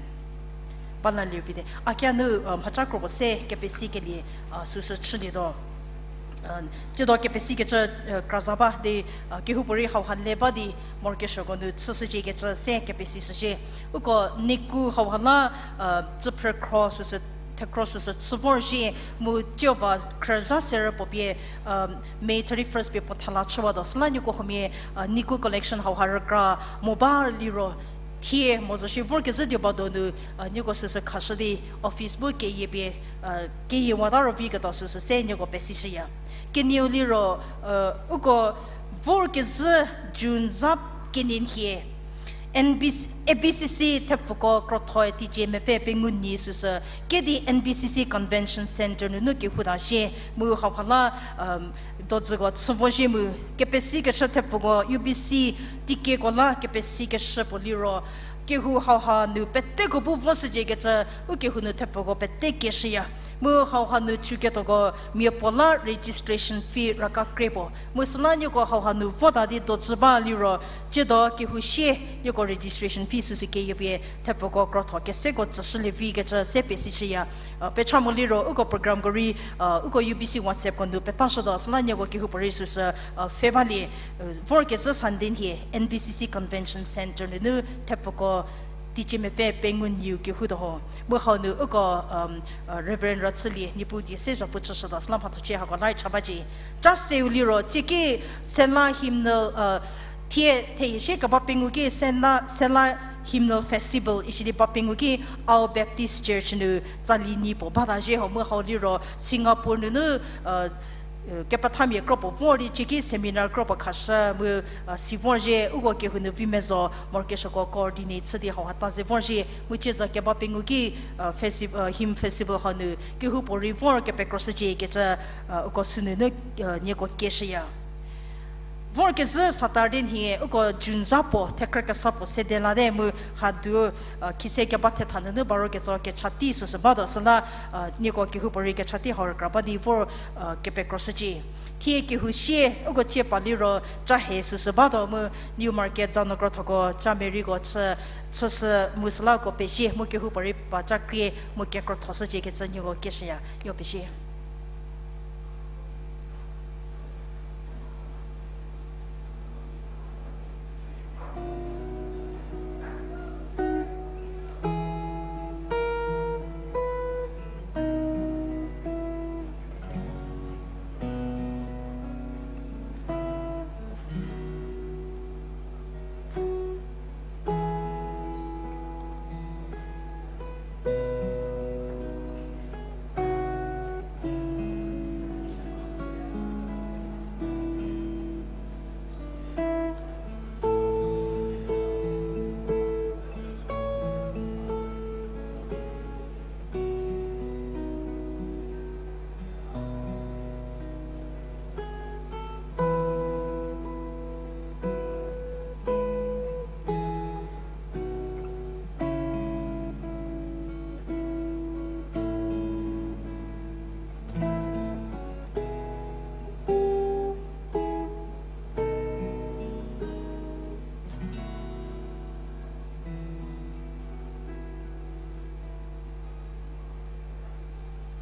Ba la lie vite. A kia nu, uh, mhaca kropuo se kepesikelie, uh, süsü chülietuo. Uh, tsiedo kepesikecü, uh, kra za ba di, uh, kehoupuorei hauha le ba di, morokesuoko nu chüshüciekecü se kepesishücie. Uko nieko hauha la, uh, tsüphrü khro süsü, thekhro süsü chü vorzhie, mu tsiova khrüzha serü puo pie, um, May thirty-first pie puo thala chüwatuo. Süla nieko huomia, uh, nieko collection hauha rükra mo ba liro, thie mo zo shi vorkezhü die ba donu, uh, nieko süsü khashü di office bu keyie pie, uh, keyiewata ro vi ketuo süsü se nieko pesishüya. Kenieu liro, uh, uko vorkezhü June za kenie nhie, N B C, A B C C thepfuko krotho-e teicie mepfü pengou nyi süsü, kedi N B C C Convention Centre nunu kehou ta zhie, mu hauha la, um, dodzüko chü vo zhie mu, kepesikeshü thepfuko U B C, teikeko la kepesikeshü puo liro, kehou hauha nu peteko bu voshüciekecü, u kehou nu thepfuko pete kieshüya. Mu hauha nu chüketuoko mia puo la registration fee raka kre puo. Mu süla nieko hauha nu vota di dodzü ba liro, tsiedo kehou sie nieko registration fee süsü keyie pie thepfuko krotho keseko tsüshülie vikecü se pesishüya. Uh, pecha mo liro uko programko rei, uh, uko U B C WhatsAppko nu petashütuo, süla nieko kehoupuorei süsü, uh, pfhe balie, uh, vorkezhü Sunday nhie N B C C Convention Centre nunu thepfuko teicie mepfü pengou nyiu kehoutuo ho. Mu hau nu uko, um, uh, Reverend Rachülie, Niepuu die se zhapu chüshütuo, süla mhathochie hako la rei cha bacie. Cha seu liro, tsieki Sela Hymnal, uh, thie thehie sie keba pengou ki Sela, Sela Hymnal Festival, isidi ba pengou ki Ao Baptist Church nu tsali nyi puo bata zhie ho mu hau liro Singapore nunu, uh, uh, kepethamia kropuo vor di tsieki seminar kropuo khashü mu, uh, si vorzhie uko kehou nu vi mezo morokesuoko coordinate chü di hauha ta ze vorzhie mu tsie zo keba pengou ki, uh, festi-, uh, hymn festival hau nu kehoupuorei vor kepekroshüciekecü, uh, uko sünunu, uh, nieko kieshüya. Vorkezhü Saturday nhie uko June za puo, thekhrü kesa puo sede late mu hadu, uh, khise keba thetha nunu baro ketso kecha tei süsü batuo süla, uh, nieko kehoupuorei kecha tei hau rükra ba di vor, uh, kepekroshücie. Thie kehou sie uko tsie pa liro cha he süsü batuo mu New Market za nu krothoko cha meriko chü, chüshü mu süla uko pezie mu kehoupuorei pa cha krie mu kekrothoshüciekecü nieko kieshüya, nieko pezie.